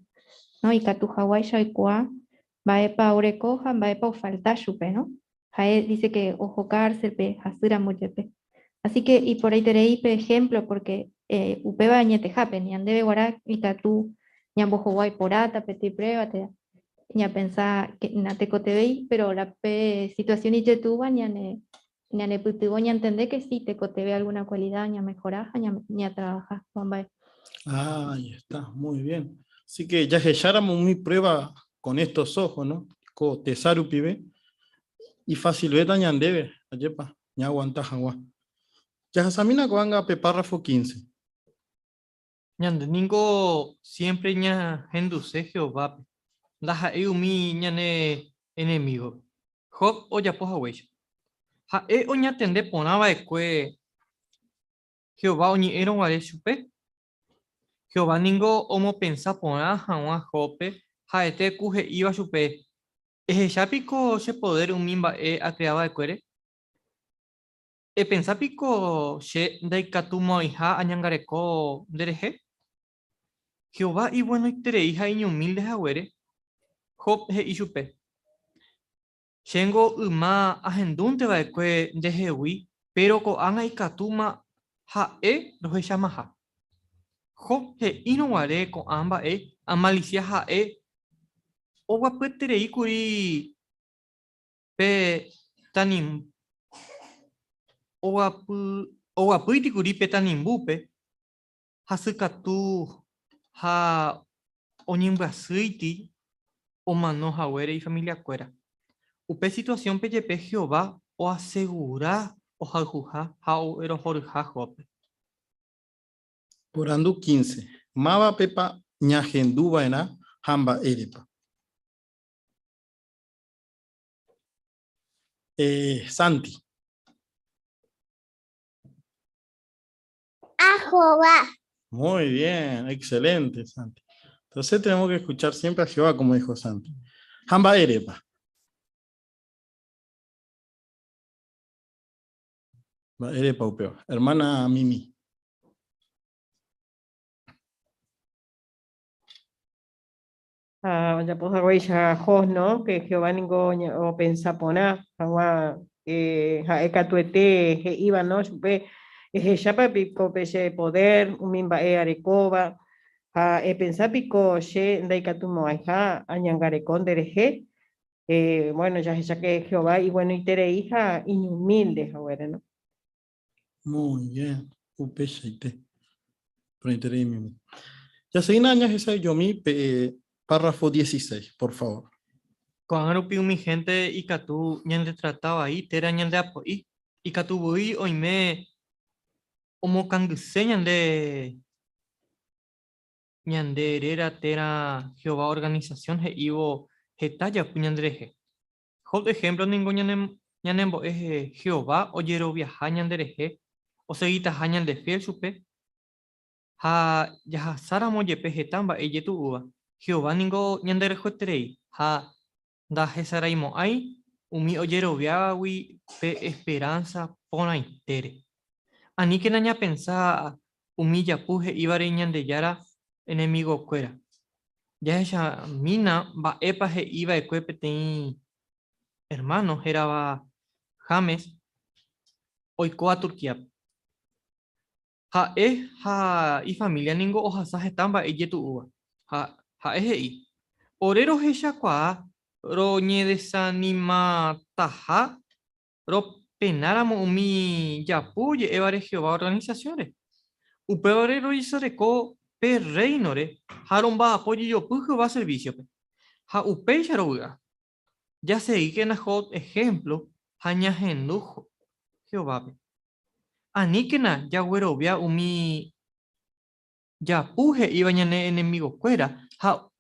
no? Ikatu haguáicha oikuaa mba'épa oreko ha mba'épa ofalta chupe, no? Ha'e dice que oho cárcel-pe hasýramo jepe. Así que iporãiterei pe ejemplo porque eh, upéva añetehápe, ñandéve guarã ikatu ñambohovái porãta peteĩ prueba térã ñapensa que natekotevẽi, pero la pe situación ijetu'úva ñane ñanepytyvõ ñantende que sí tekotevẽ alguna cualidad ñamejora ha ñatrabaja ko'ã mba'e. Ah, ahí está, muy bien. Así que jahecháramo umi prueba con estos ojos, ¿no? Ko tesa rupive, ifacilvéta ñandéve, ajépa, ñaaguanta hag̃ua. Jahasamína ko'ág̃a pe párrafo 15. Ñande ningo siémpre ñahenduse Jehovápe, ndaha'éi umi ñane enemígope. Job ojapo haguéicha. Ha'e oñatende porã va'ekue Jehová oñe'ẽrõ guare chupe. Jehová ningo omopensa porã hag̃ua Jóbpe ha'ete ku he'íva chupe, Ehecha piko che podér umi mba'e akrea va'ekuére? Epensa piko che ndaikatumo'ãiha añangareko nderehe? Jehová ivuenoiterei ha iñumílde haguére, Job he'i chupe, Chéngo yma ahendúnte va'ekue ndehegui, péro ko'ág̃a ikatúma ha'e rohechamaha. Job he'írõ guare ko'ã mba'e, amalisia ha'e oguapyeterei kuri pe oguapýiti kuri pe tanimbúpe, hasykatu ha oñembyasýiti omano haguére ifamiliakuéra. Upe situasiónpe jepe Jehová oasegura ohayhuha ha oguerohoryha Jóbpe. Porandu 15. Mávapepa ñahendu va'erã ha mba'érepa? Eh, Santi. A Jehová. Muy bien, excelente, Santi. Entonces tenemos que escuchar siempre a Jehová, como dijo Santi. Ha mba'érepa. Mba'érepa upéva. Hermana Mimi. Ha ojapo haguéicha Job, no? Que Jehová ningo opensa porã hag̃ua ha'e katuete he'íva, no? Chupe, Ehechápa piko pe che poder, umi mba'e arekóva, ha epensa piko che ndaikatumo'ãiha añangareko nderehe? Bueno, jahecha que Jehová iguenoiterei ha iñumílde haguére, no? Muy bien, upeichaite. Porãiterei mimi. Jasegína ñahesa'ỹijomi pe párrafo 16, por favor. Ko'ág̃a rupi umi hénte ikatu ñandetrata vai térã ñandeapo'i. Ikatu voi oime omokangyse ñande ñande réra térã Jehová organisasión he'ívo heta japu ñanderehe. Job ehémplo ningo ñanembo'e Jehová ojeroviaha ñanderehe, osegitaha ñandefiél chupe, ha jahasáramo jepe heta mba'e ijetu'úva. Jehová ningo ñanderayhueterei ha ndahesaraimo'ãi umi ojeroviávagui pe esperánsa porãitére. Aníkena ñapensa umi japu he'ívare Ñandejára enemigokuéra. Jahechamína mba'épa he'i va'ekue peteĩ ermáno hérava James oikóva Turquíape. Ha'e ha ifamília ningo ohasa heta mba'e ijetu'úva, ha ha'e he'i, Ore rohechakuaa roñedesanimataha Ropenáramo umi japu oje'évare Jehová organisasiónre. Upévare rojesareko pe Rréinore ha romba'apo jejopy Jehová servísiope. Ha upéicha rovy'a. Jasegíkena Job ehémplo ha ñahendu Jehovápe. Aníkena jaguerovia umi japu he'íva ñane enemigokuéra ha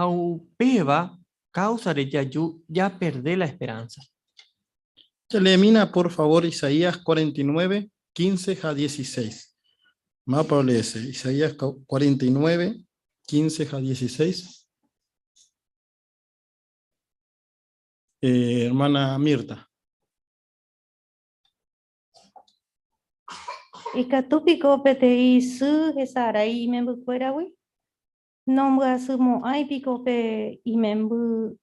upéva káusare jaju japerde la esperánsa. Jaleemína por favor Isaías 49, 15 ha 16. Mávapa oleese? Isaías 49, 15 ha 16. Hermana Mirta. Ikatu piko peteĩ sy hesarái imembykuéragui? Nombyasymo'ãi piko pe imemby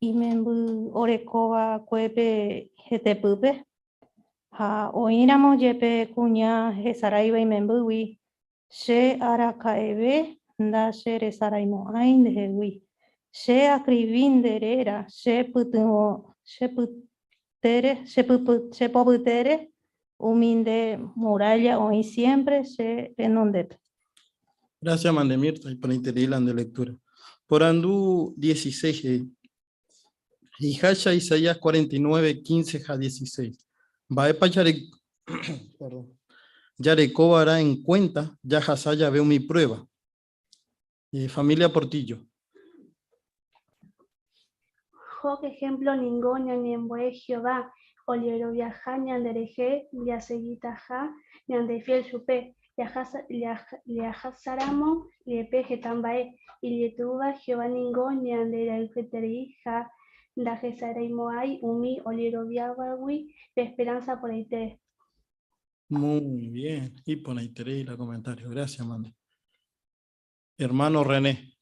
imemby orekova'ekue pe hetepýpe? Ha oĩramo jepe kuña hesaráiva imembýgui, che araka'eve ndacheresaraimo'ãi ndehegui. Che askrivi nde réra che pytyvõ che pytere, che pypy, che popytere, umi nde muralla oĩ siempre che renondépe. Gracias, Mande Mirta, iporãiterei la nde lectura. Porandu 16 he'i, He'iháicha Isaías 49, 15 ha 16, mba'épa perdón, jareko va'erã en cuenta jahasa jave umi prueba? Familia Portillo. Job ehémplo ningo ñanembo'e Jehová ojeroviaha ñanderehe jasegitaha ñandefiél chupe. Jahasáramo jepe heta mba'e ijetu'úva, Jehová ningo ñanderayhueterei ha ndahesaraimo'ãi umi ojeroviávagui pe esperánsa porãite. Muy bien, iporãiterei la comentario. Gracias, mande. Hermano René.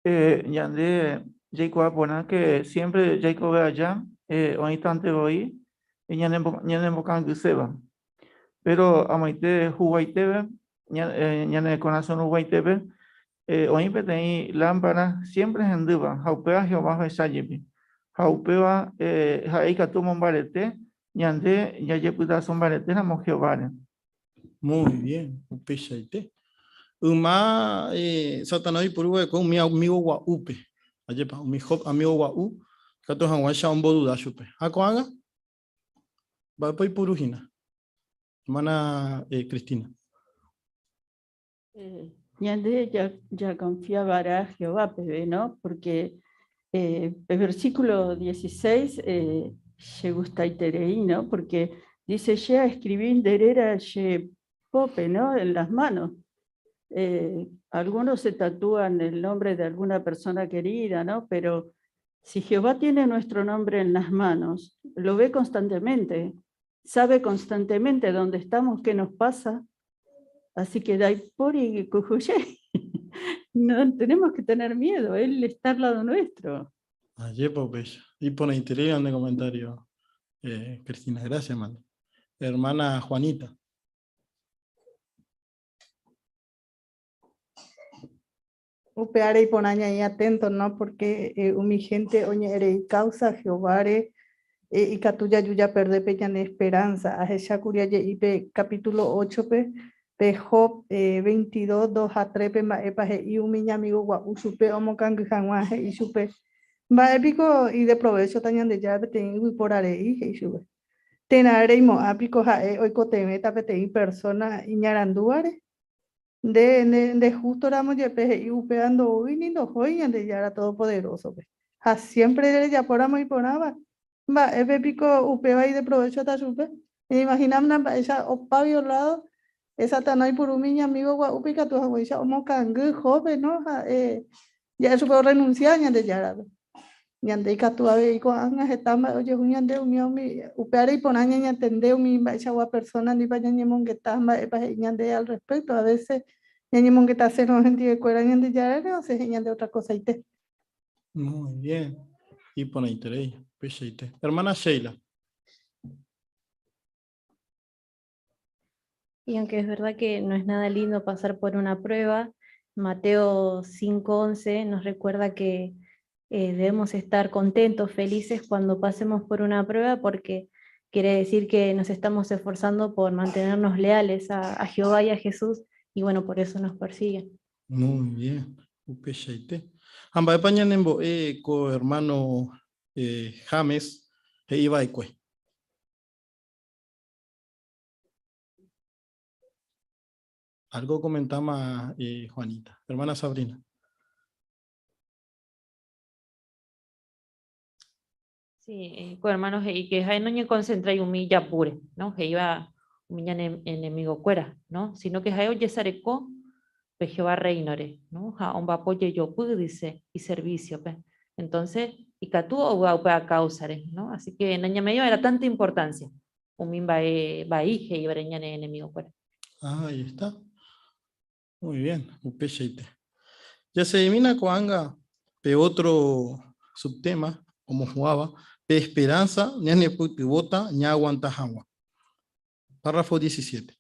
Eh, ñande jaikuaa porã que siempre jaikove aja eh, oĩtante voi ñanembokangyséva. Pero amoite huguaitépe, ñane korasõ ruguaitépe, oĩ peteĩ lámpara siempre hendýva ha upéva Jehová ohecha jepi. Ha upéva ha'e ikatu omombarete ñande jajepytaso mbaretéramo Jehováre. Muy bien, upeichaite. Yma Satanás oipuru va'ekue umi amígo gua'úpe. Ajépa, umi Job amígo gua'u ikatu hag̃uáicha omboduda chupe. Ha ko'ág̃a, mba'épa oipuru hína? Hermana Cristina. Ñande ya va'erã Jehová peve, no? Porque pe versículo 16 chegustaiterei, no? Porque dice, che aescribí nde réra che pópe, no? En las manos. Algunos se tatúan el nombre de alguna persona querida, no? Pero Si Jehová tiene nuestro nombre en las manos, lo ve constantemente, sabe constantemente dónde estamos, qué nos pasa. Así que Daipori Cujuyé, no tenemos que tener miedo, Él está al lado nuestro. Ayer, pues, y pone interior de comentario, Cristina, gracias, hermana. Hermana Juanita. Upeare y ponaña ahí atento, ¿no? Porque umi gente oñe'ẽrei causa Jehováre ikatu jaju japerde pe ñane esperanza. Ahechákuri aje'i pe capítulo 8-pe, pe Job 22, 2 ha 3-pe mba'épa he'i umi iñamigo gua'u chupe omokangy hag̃ua he'i chupe. Mba'e piko ideprovéchota Ñandejára peteĩ yvypóra rei, he'i chupe. Térã reimo'ã piko ha'e oikotevẽta peteĩ persona iñarandúvare? Nde, nde, nde justo ramo jepe he'i upéva ndoúi ni ndohói Ñandejára Todopoderósope. Ha siempre rejapóramo iporãva, mba'épe piko upéva ideprovéchota chupe? Eñeimahinámna mba'éicha opa violado Satanás oipuru umi iñamígo gua'úpe ikatu haguéicha omokangy Jóbpe, no? Ha'e ja'e chupe orrenuncia Ñandejárape. Ñande ikatu avei ko'ág̃a heta mba'e ojehu ñande umi umi upévare iporã ñañatende umi mba'eichagua persona ndipa ñañemongeta mba'épa he'i ñande al respecto. A veces ñañemongetasérõ hendivekuéra Ñandejárare osẽ he'i ñande otra cosaite. Muy bien. Iporãiterei, upeichaite. Hermana Sheila. Y aunque es verdad que no es nada lindo pasar por una prueba, Mateo 5:11 nos recuerda que debemos estar contentos, felices cuando pasemos por una prueba, porque quiere decir que nos estamos esforzando por mantenernos leales a Jehová y a Jesús, y bueno, por eso nos persiguen. Muy bien. Upeichaite. Ha mba'épa ñanembo'e ko hermano James he'iva'ekue. Algo comentaba Juanita. Hermana Sabrina. Sí, ko hermano he'i que ha'e noñeconcentrái umi japúre, ¿no? He'íva umi ñane enemigo-kuéra, ¿no? Sino que ha'e ojesareko pe Jehová reinore, ¿no? Ha omba'apo jejopy, dice, iservicio-pe. Entonces, ikatu ovy'a upéva káusare, ¿no? Así que nañame'ẽiva era tanta importancia umi mba'e vai he'ívare ñane enemigo-kuéra. Ah, ahí está. Muy bien, upeichaite. Jaseguimína ko'ág̃a pe otro subtema, omohu'ãva, pe esperanza ñanepytyvõta ñaaguanta hag̃ua. Párrafo 17.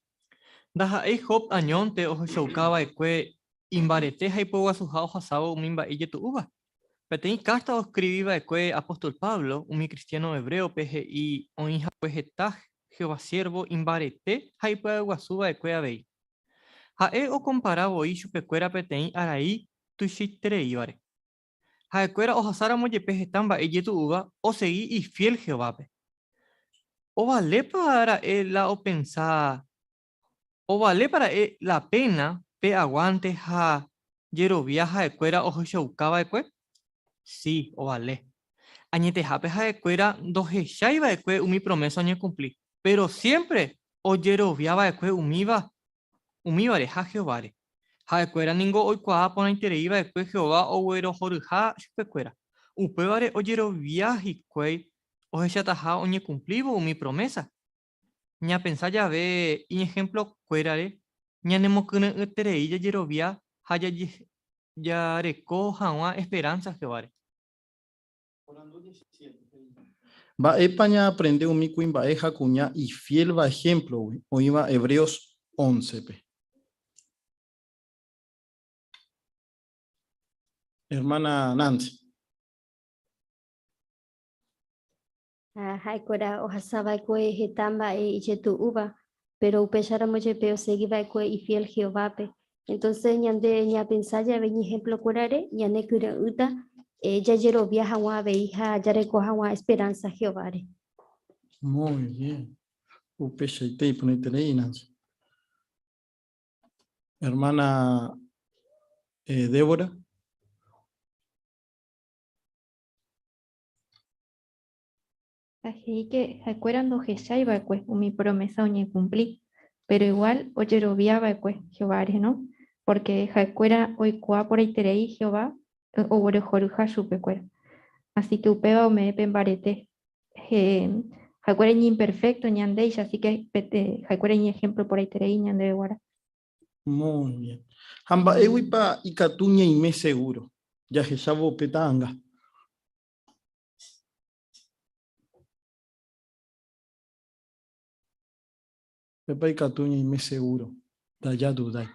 Ndaha'éi Job añónte ohechauka va'ekue imbarete ha ipoguasuha ohasávo umi mba'e ijetu'úva. Peteĩ kárta oskrivi va'ekue apóstol Pablo umi kristiáno hebréope he'i oĩ hague heta Jehová siérvo imbarete ha ipy'aguasu va'ekue avei. Ha'e okompara voi chupekuéra peteĩ arai tuichaitereívare. Ha'ekuéra ohasáramo jepe heta mba'e ijetu'úva, osegi ifiél Jehovápe. Ovalépa ra'e la opensa Ovalépa ra'e la péna pe aguánte ha jerovia ha'ekuéra ohechauka va'ekue? Si, ovale. Añetehápe ha'ekuéra ndohechái va'ekue umi promésa oñekumpli, péro siémpre ojerovia va'ekue umíva umívare ha Jehováre. Ha'ekuéra ningo oikuaa porãiterei va'ekue Jehová oguerohoryha chupekuéra. Upévare ojerovia hikuái ohechataha oñekumplívo umi promésa. Ñapensa jave iñehemplokuérare ñanemokyre'ỹterei jajerovia ha jareko hag̃ua esperánsa Jehováre. Mba'épa ñaaprende umi kuimba'e ha kuña ifiélva ehémplogui oĩva Hebreos óncepe? Ermána Nancy. Ha ha'ekuéra ohasa va'ekue heta mba'e ijetu'úva, péro upéicharamo jepe osegi va'ekue ifiél Jehovápe. Entónse ñande ñapensa jave iñehemplokuérare, ñanekyre'ỹta jajerovia hag̃ua avei ha jareko hag̃ua esperánsa Jehováre. Muy bien. Upeichaite iporãiterei, Nancy. Hermana Débora. Ha he'i ke ha'ekuéra ndohechái va'ekue umi promésa oñekumpli, péro iguál ojerovia va'ekue Jehováre, no? Pórke ha'ekuéra oikuaa porãiterei Jehová oguerohoryha chupekuéra. Así que upéva ome'ẽ pe mbarete. Ha'ekuéra iñimperfecto ñandéicha, así que ha'ekuéra iñejemplo porãiterei ñandéve guarã. Muy bien. Ha mba'éguipa ikatu ñaime seguro jahechávo pe ta'anga? Pépa ikatu ñaime seguro, ndajadudái.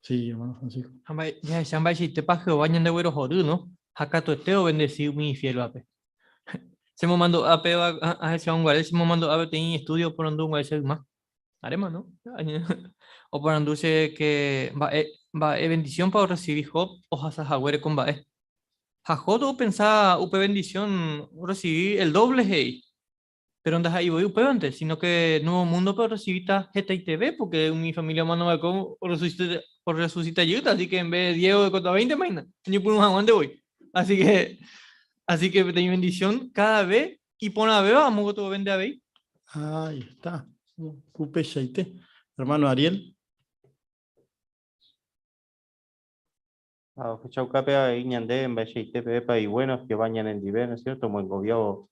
Sí, hermano Francisco. Ha mba'e, jahecha mba'eichaitépa Jehová ñandeguerohory, no? Ha katuete obendeci umi ifiélvape. Chemomandu'a péva ahechávo chemomandu'a peteĩ estudio oporandu guare che yma. Aréma, no? Oporandu che que mba'e, mba'e bendiciónpa orrecibi Job ohasa haguére ko mba'e. Ha Job opensa upe bendición orrecibi el doble he'i. Pero ndaha'éi voi upévante, sino que Nuevo Mundo-pe orrecibíta hetaiteve, porque umi familia omanova'ekue orresucita jeýta, así que en vez de 10 orekóta 20 máina, oñepyrũ hag̃uánte voi. Así que, así que peteĩ bendición cada vez iporãvéva amo gotyo vende avei. Ahí está. Upeichaite. Hermano Ariel. Ha ohechaukápe avei ñandéve mba'eichaite pevépa iguéno Jehová ñanendive, ¿no es cierto? Omoengoviávo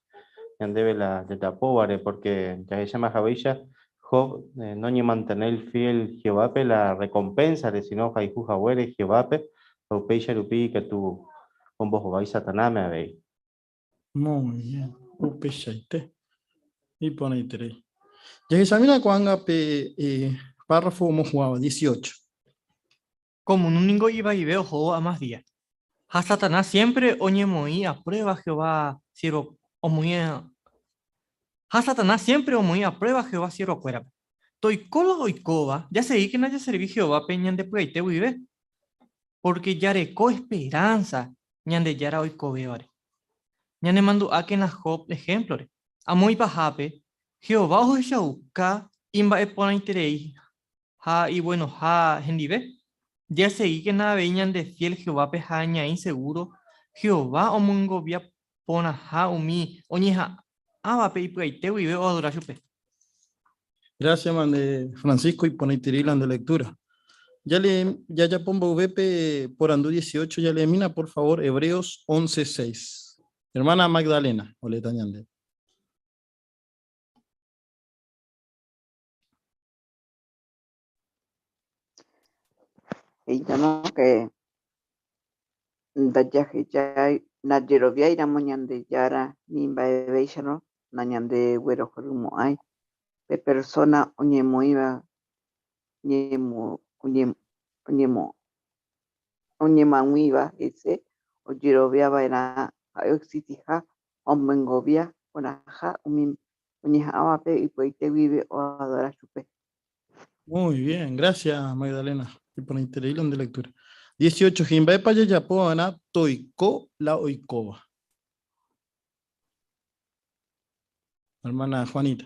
ñandéve la jajapóvare, porque jahecháma haguéicha, Job noñemantenéi fiel Jehovápe la recompensa-re, sino ohayhu haguére Jehovápe, ha upéicha rupi ikatu ombohovái Satanáme avei. Muy bien, upeichaite. Iporãiterei. Jahechamína ko'ág̃a pe párrafo omohu'ãva, 18. Ko múndo ningo ivaive ohóvo amás día. Ha Satanás siémpre oñemoĩ a pruéva Jehová siervo omoĩ Ha Satanás siémpre omoĩ a pruéva Jehová siervokuérape. Toiko la oikóva, jasegíkena jaservi Jehovápe ñande py'aite guive, pórke jareko esperánsa Ñandejára oikovévare. Ñanemandu'ákena Job ehémplore. Amo ipahápe, Jehová ohechauka imba'eporãiterei ha ivuenoha hendive. Jasegíkena avei ñandefiél Jehovápe ha ñaĩ segúro Jehová omoingovia porãha umi oñeha'ãvape ipy'aite guive oadora chupe. Gracias, mande Francisco, iporãiterei la nde lectura. Ya le, jajapo mboyve pe porandu 18, jaleemína por favor Hebreos 11:6. Hermana Magdalena, oleéta ñande. He'ítamake ndajahejái ndajeroviáiramo Ñandejára ni mba'evéicharõ nañandeguerohorymo'ãi pe persona oñemoĩva oñemoag̃uíva hese ojeroviava'erã ha'e oexistiha ha omyengovia porãha umi oñeha'ãvape ipy'aite guive oadora chupe. Muy bien, gracias Magdalena. Iporãiterei la nde lectura. 18. He'i mba'épa jajapo va'erã toiko la oikóva. Hermana Juanita.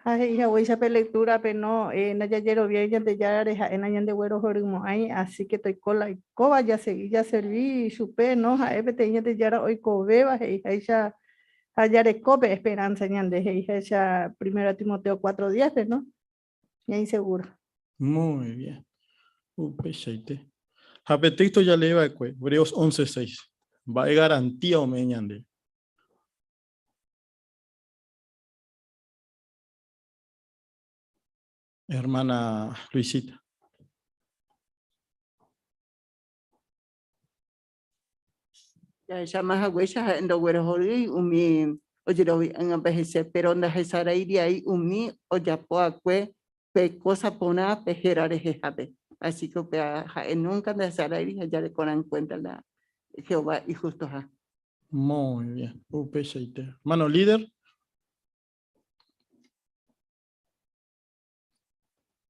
Ha he'i haguéicha pe lectura-pe, no, ndajajeroviái Ñandejárare, ha'e nañandeguerohorymo'ãi, así que toiko la oikóva, jasegi jaservi chupe, no, ha'e peteĩ Ñandejára oikovéva, he'iháicha ha jareko pe esperanza ñande, he'iháicha Primera Timoteo 4:10-pe, no, ñaĩ seguro. Muy bien. Upeichaite. Ha pe texto jaleé va'ekue, Hebreos 11:6, mba'e garantía ome'ẽ ñande? Hermana Luisita. Jahecháma haguéicha ha'e ndoguerohorýi umi ojerovia'ỹvape hese, péro ndahesarairiai umi ojapo'akue pe kósa porã pe héra rehehápe. Así que upéva ha'e núnka ndahesarairi ha jarekorã en kuénta la Jehová ihustoha. Muy bien, upeichaite. Hermano líder.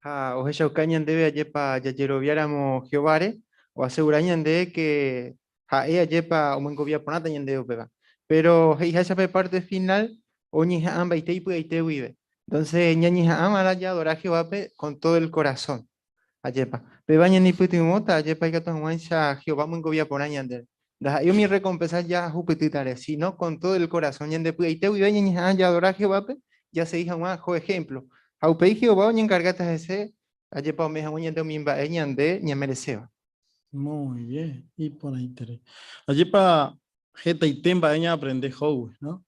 Ha ohechauka ñandéve ajépa jajeroviáramo Jehováre, oasegura ñandéve ke ha'e ajépa omoengovia porãta ñandéve upéva. Péro he'iháicha pe párte finál oñeha'ãmbaite ipy'aite guive. Entonces ñañeha'ãva'erã jaadora Jehovápe con todo el corazón. Ajépa. Péva ñanepytyvõta ajépa ikatu hag̃uáicha Jehová omoingovia porã ñandéve. Ndaha'éi umi rrekompensa jahupytýtare, síno kon tódo el korasõ ñande py'aite guive ñañeha'ã jaadora Jehovápe jasegi hag̃ua ko ehémplo. Ha upéi Jehová oñenkargáta hese Ajépa ome'ẽ hag̃ua ñande umi mba'e ñande ñamereséva. Muy bien, iporãiterei. Ajépa hetaite mba'e ñaaprende Jóbgui, no?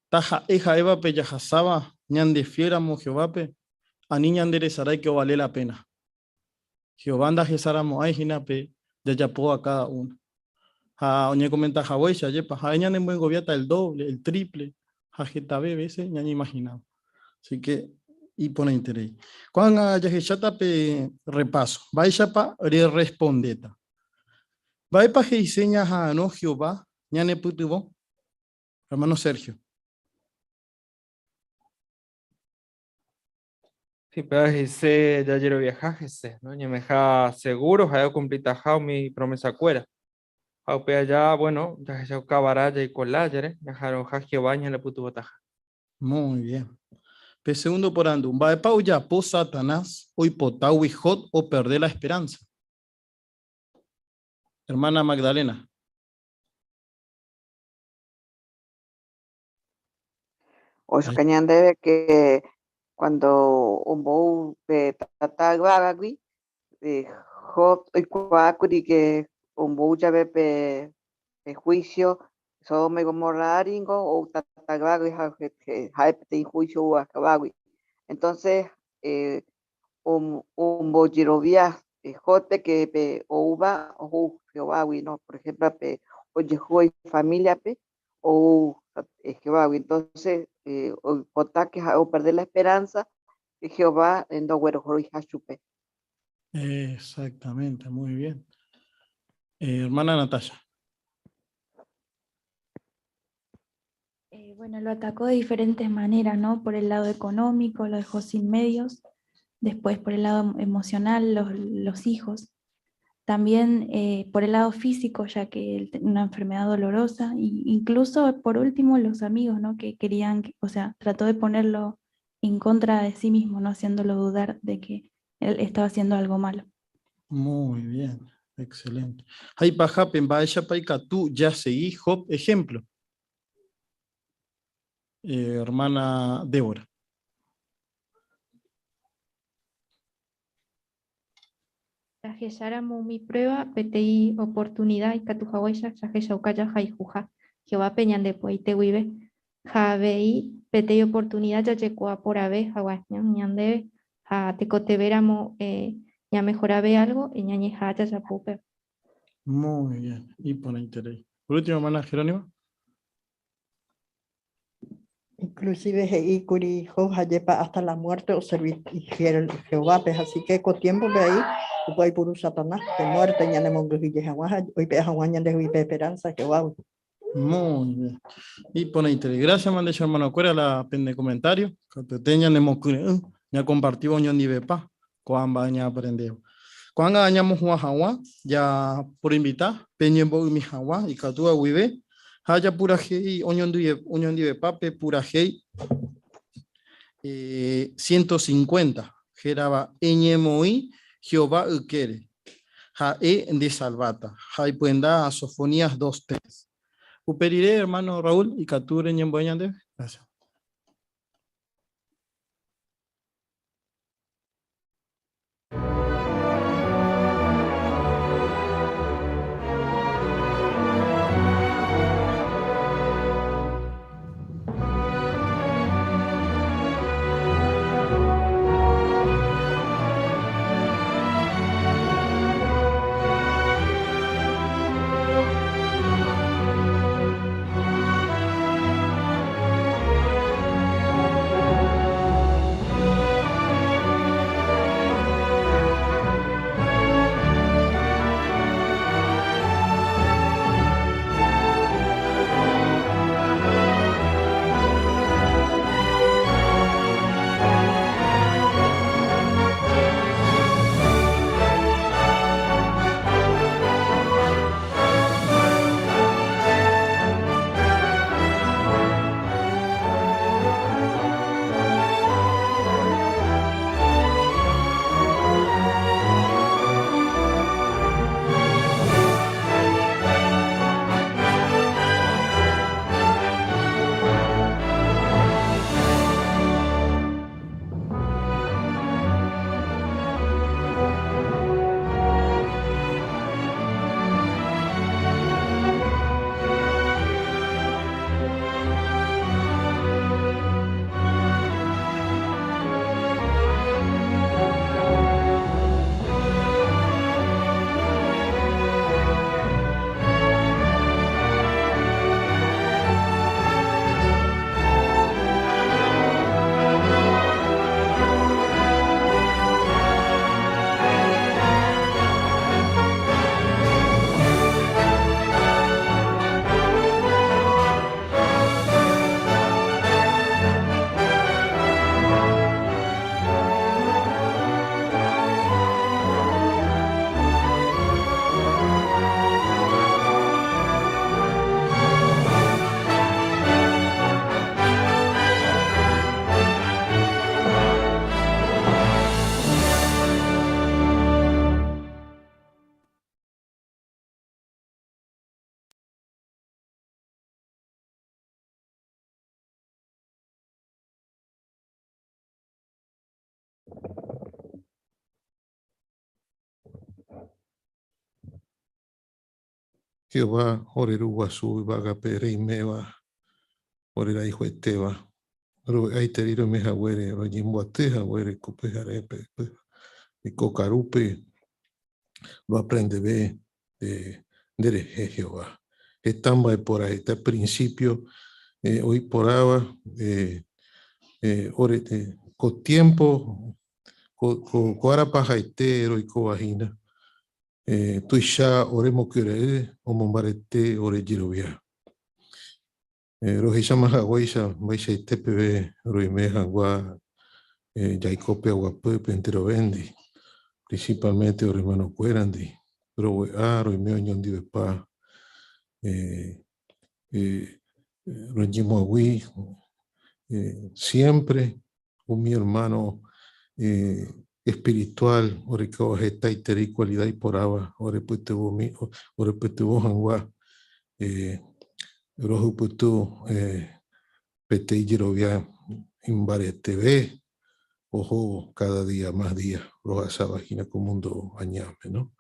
Taha'e ha'évape jahasáva ñandefiélramo Jehovápe, ani ñanderesarái ke ovale la pena. Jehová ndahesaramo'ãi hína pe jajapóva káda uno. Ha oñekomenta haguéicha, ajépa, ha'e ñanemyengoviáta el doble, el triple ha hetave vése ñañeimahináva. Así que iporãiterei. Ko'ág̃a jahecháta pe repaso. Mba'éichapa rerrespondéta? Mba'épa he'ise ñaha'arõ Jehová ñanepytyvõ? Hermano Sergio. Sí, pero he'ise jajeroviaha hese, no? Ñameha seguro ha'e okumplitaha umi promesakuéra. Ha upe aja, bueno, jahechauka vara jaiko lájare, ñaha'arõha Jehová ñanepytyvõtaha. Muy bien. Pe segundo porandu, Mba'épa ojapo Satanás oipotágui Job operde la esperanza? Hermana Magdalena. Ohechuka ñandéve que cuando ombou pe tata yvágagui, Job oikuaákuri que ombou jave pe juicio Sodoma y Gomorra áringo ou tata yvágagui ha ha'e peteĩ juicio oúva Jehovágui. Entonces ombojerovia Jóbpe que pe oúva ou Jehovágui, no? Por ejemplo, pe ojehúva ifamíliape ou Jehovágui. Entonces, oipota que ha'e operde la esperanza que Jehová ndoguerohoryha chupe. Exactamente, muy bien. Hermana Natasha. Bueno, lo atacó de diferentes maneras, ¿no? Por el lado económico, lo dejó sin medios, después por el lado emocional, los hijos, también por el lado físico, ya que él una enfermedad dolorosa, e incluso por último los amigos, ¿no? Que querían, o sea, trató de ponerlo en contra de sí mismo, ¿no? Haciéndolo dudar de que él estaba haciendo algo malo. Muy bien, excelente. Ha ipahápe, mba'éichapa ikatu jasegi Job ejemplo. Hermana Débora. Jahecháramo umi prueba peteĩ oportunida ikatu haguéicha jahechauka jahayhuha Jehovápe ñande py'aite guive, ha avei peteĩ oportunida jajekuaa porãve haguã ñandéve ha tekotevẽramo ñamehorave álgo ñañeha'ã jajapo upéva. Muy bien, iporãiterei. Por último, hermana Jerónima. Inclusive he'i kuri Job ha'épa hasta la muerte oservi infiel Jehovápe, así que ko tiémpope aí upe oipuru Satanás pe muerte ñanemongyhyje hag̃ua ha oipe'a hag̃ua ñandehegui pe esperanza Jehovágui. Muy bien. Iporãiterei. Gracias, mande che hermanokuéra la pende comentario. Katuete ñanemokyre'ỹ ñakompartívo oñondivepa ko'ã mba'e ñaaprendéva. Ko'ág̃a ñamohu'ã hag̃ua, japoroinvita peñembo'ymi hag̃ua ikatúva guive ha japurahéi oñondivepa pe purahéi 150 hérava Eñemoĩ Jehová ykére, ha'e ndesalváta, ha ipyenda Sofonías 2, 3. Upe rire, hermano Raúl, ikatu reñembo'e ñandéve. Gracias. Jehová ore Ru guasu yvágape reiméva, ore rayhuetéva, rovy'aiterei roime haguére, roñemboaty haguére ko pyharépe, ko karúpe, roaprendeve nderehe Jehová. Heta mba'e porã, heta principio oĩ porãva ore ko tiempo, ko ára pahaite roikóva hína. Tuicha ore mokyre'ỹ omombarete ore jerovia. Rohecháma haguéicha mba'eichaite peve roime hag̃ua jaiko py'aguapýpe enterovéndi, principalmente ore hermanokuérandi. Rovy'a roime oñondivepa roñemoag̃ui siempre umi hermano espiritual orekóva hetaiterei cualidad iporãva orepytyvõmi orepytyvõ hag̃ua rohupyty peteĩ jerovia imbareteve ohóvo cada día más día rohasáva hína ko mundo añáme, no?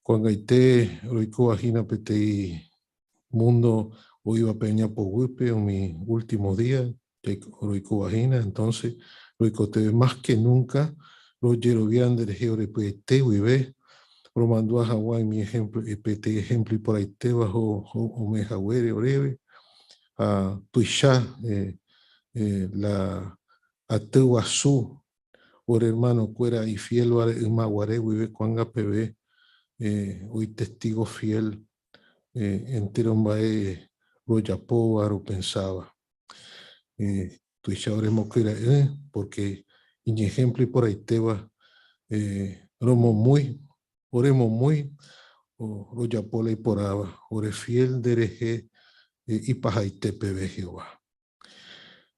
Ko'ag̃aite roikóva hína peteĩ mundo oĩva pe aña poguýpe umi último día roikóva hína, entonces roikotevẽ más que nunca rojerovia nderehe orepy'aite guive romandu'a hag̃ua umi ejemplo, peteĩ ejemplo iporãitéva ome'ẽ haguére oréve ha tuicha la aty guasu Ore hermano-kuéra ifiélvare yma guare guive ko'ág̃a peve oĩ testigo fiel entéro mba'e rojapóva, ropensáva. Tuicha oremokyre'ỹ pórke iñehémplo iporãitéva romomýi, oremomýi rojapo la iporãva, ore fiel nderehe ipahaite peve, Jehová.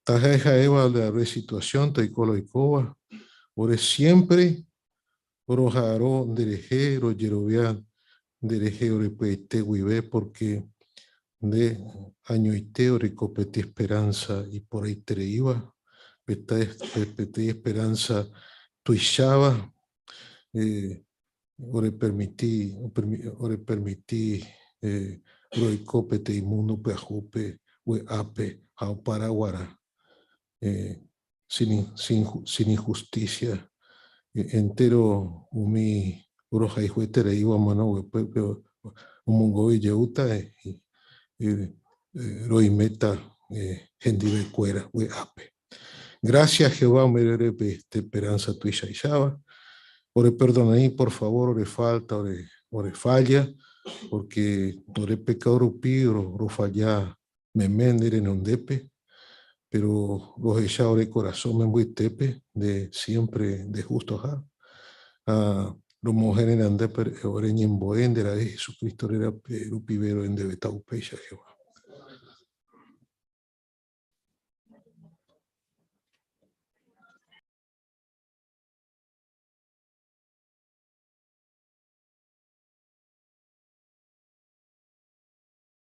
Taha'e ha'éva la ore situación toiko la oikóva, ore siempre roha'arõ nderehe, rojerovia nderehe ore py'aite guive porque nde añoite oreko peteĩ esperanza iporãitereíva, peteĩ esperanza tuicháva, ore permiti, ore permiti roiko peteĩ mundo pyahúpe, vy'ápe ha opara guarã, sin, sin, sin injusticia, entero umi rohayhuetereíva omano upépe omongove jeýta roiméta hendivekuéra vy'ápe. Gracias Jehová ome'ẽre esta esperanza tuichaicháva. Ore perdonai por favor ore falta, ore, ore falla, porque ore pecado rupi rofalla meme nde renondépe, pero rohecha ore korasõme mbytépe nde siempre nde justoha. Ha romoherenandépe ore ñembo'e nde ra'y Jesucristo rérape rupive ro'e ndéve taupéicha Jehová.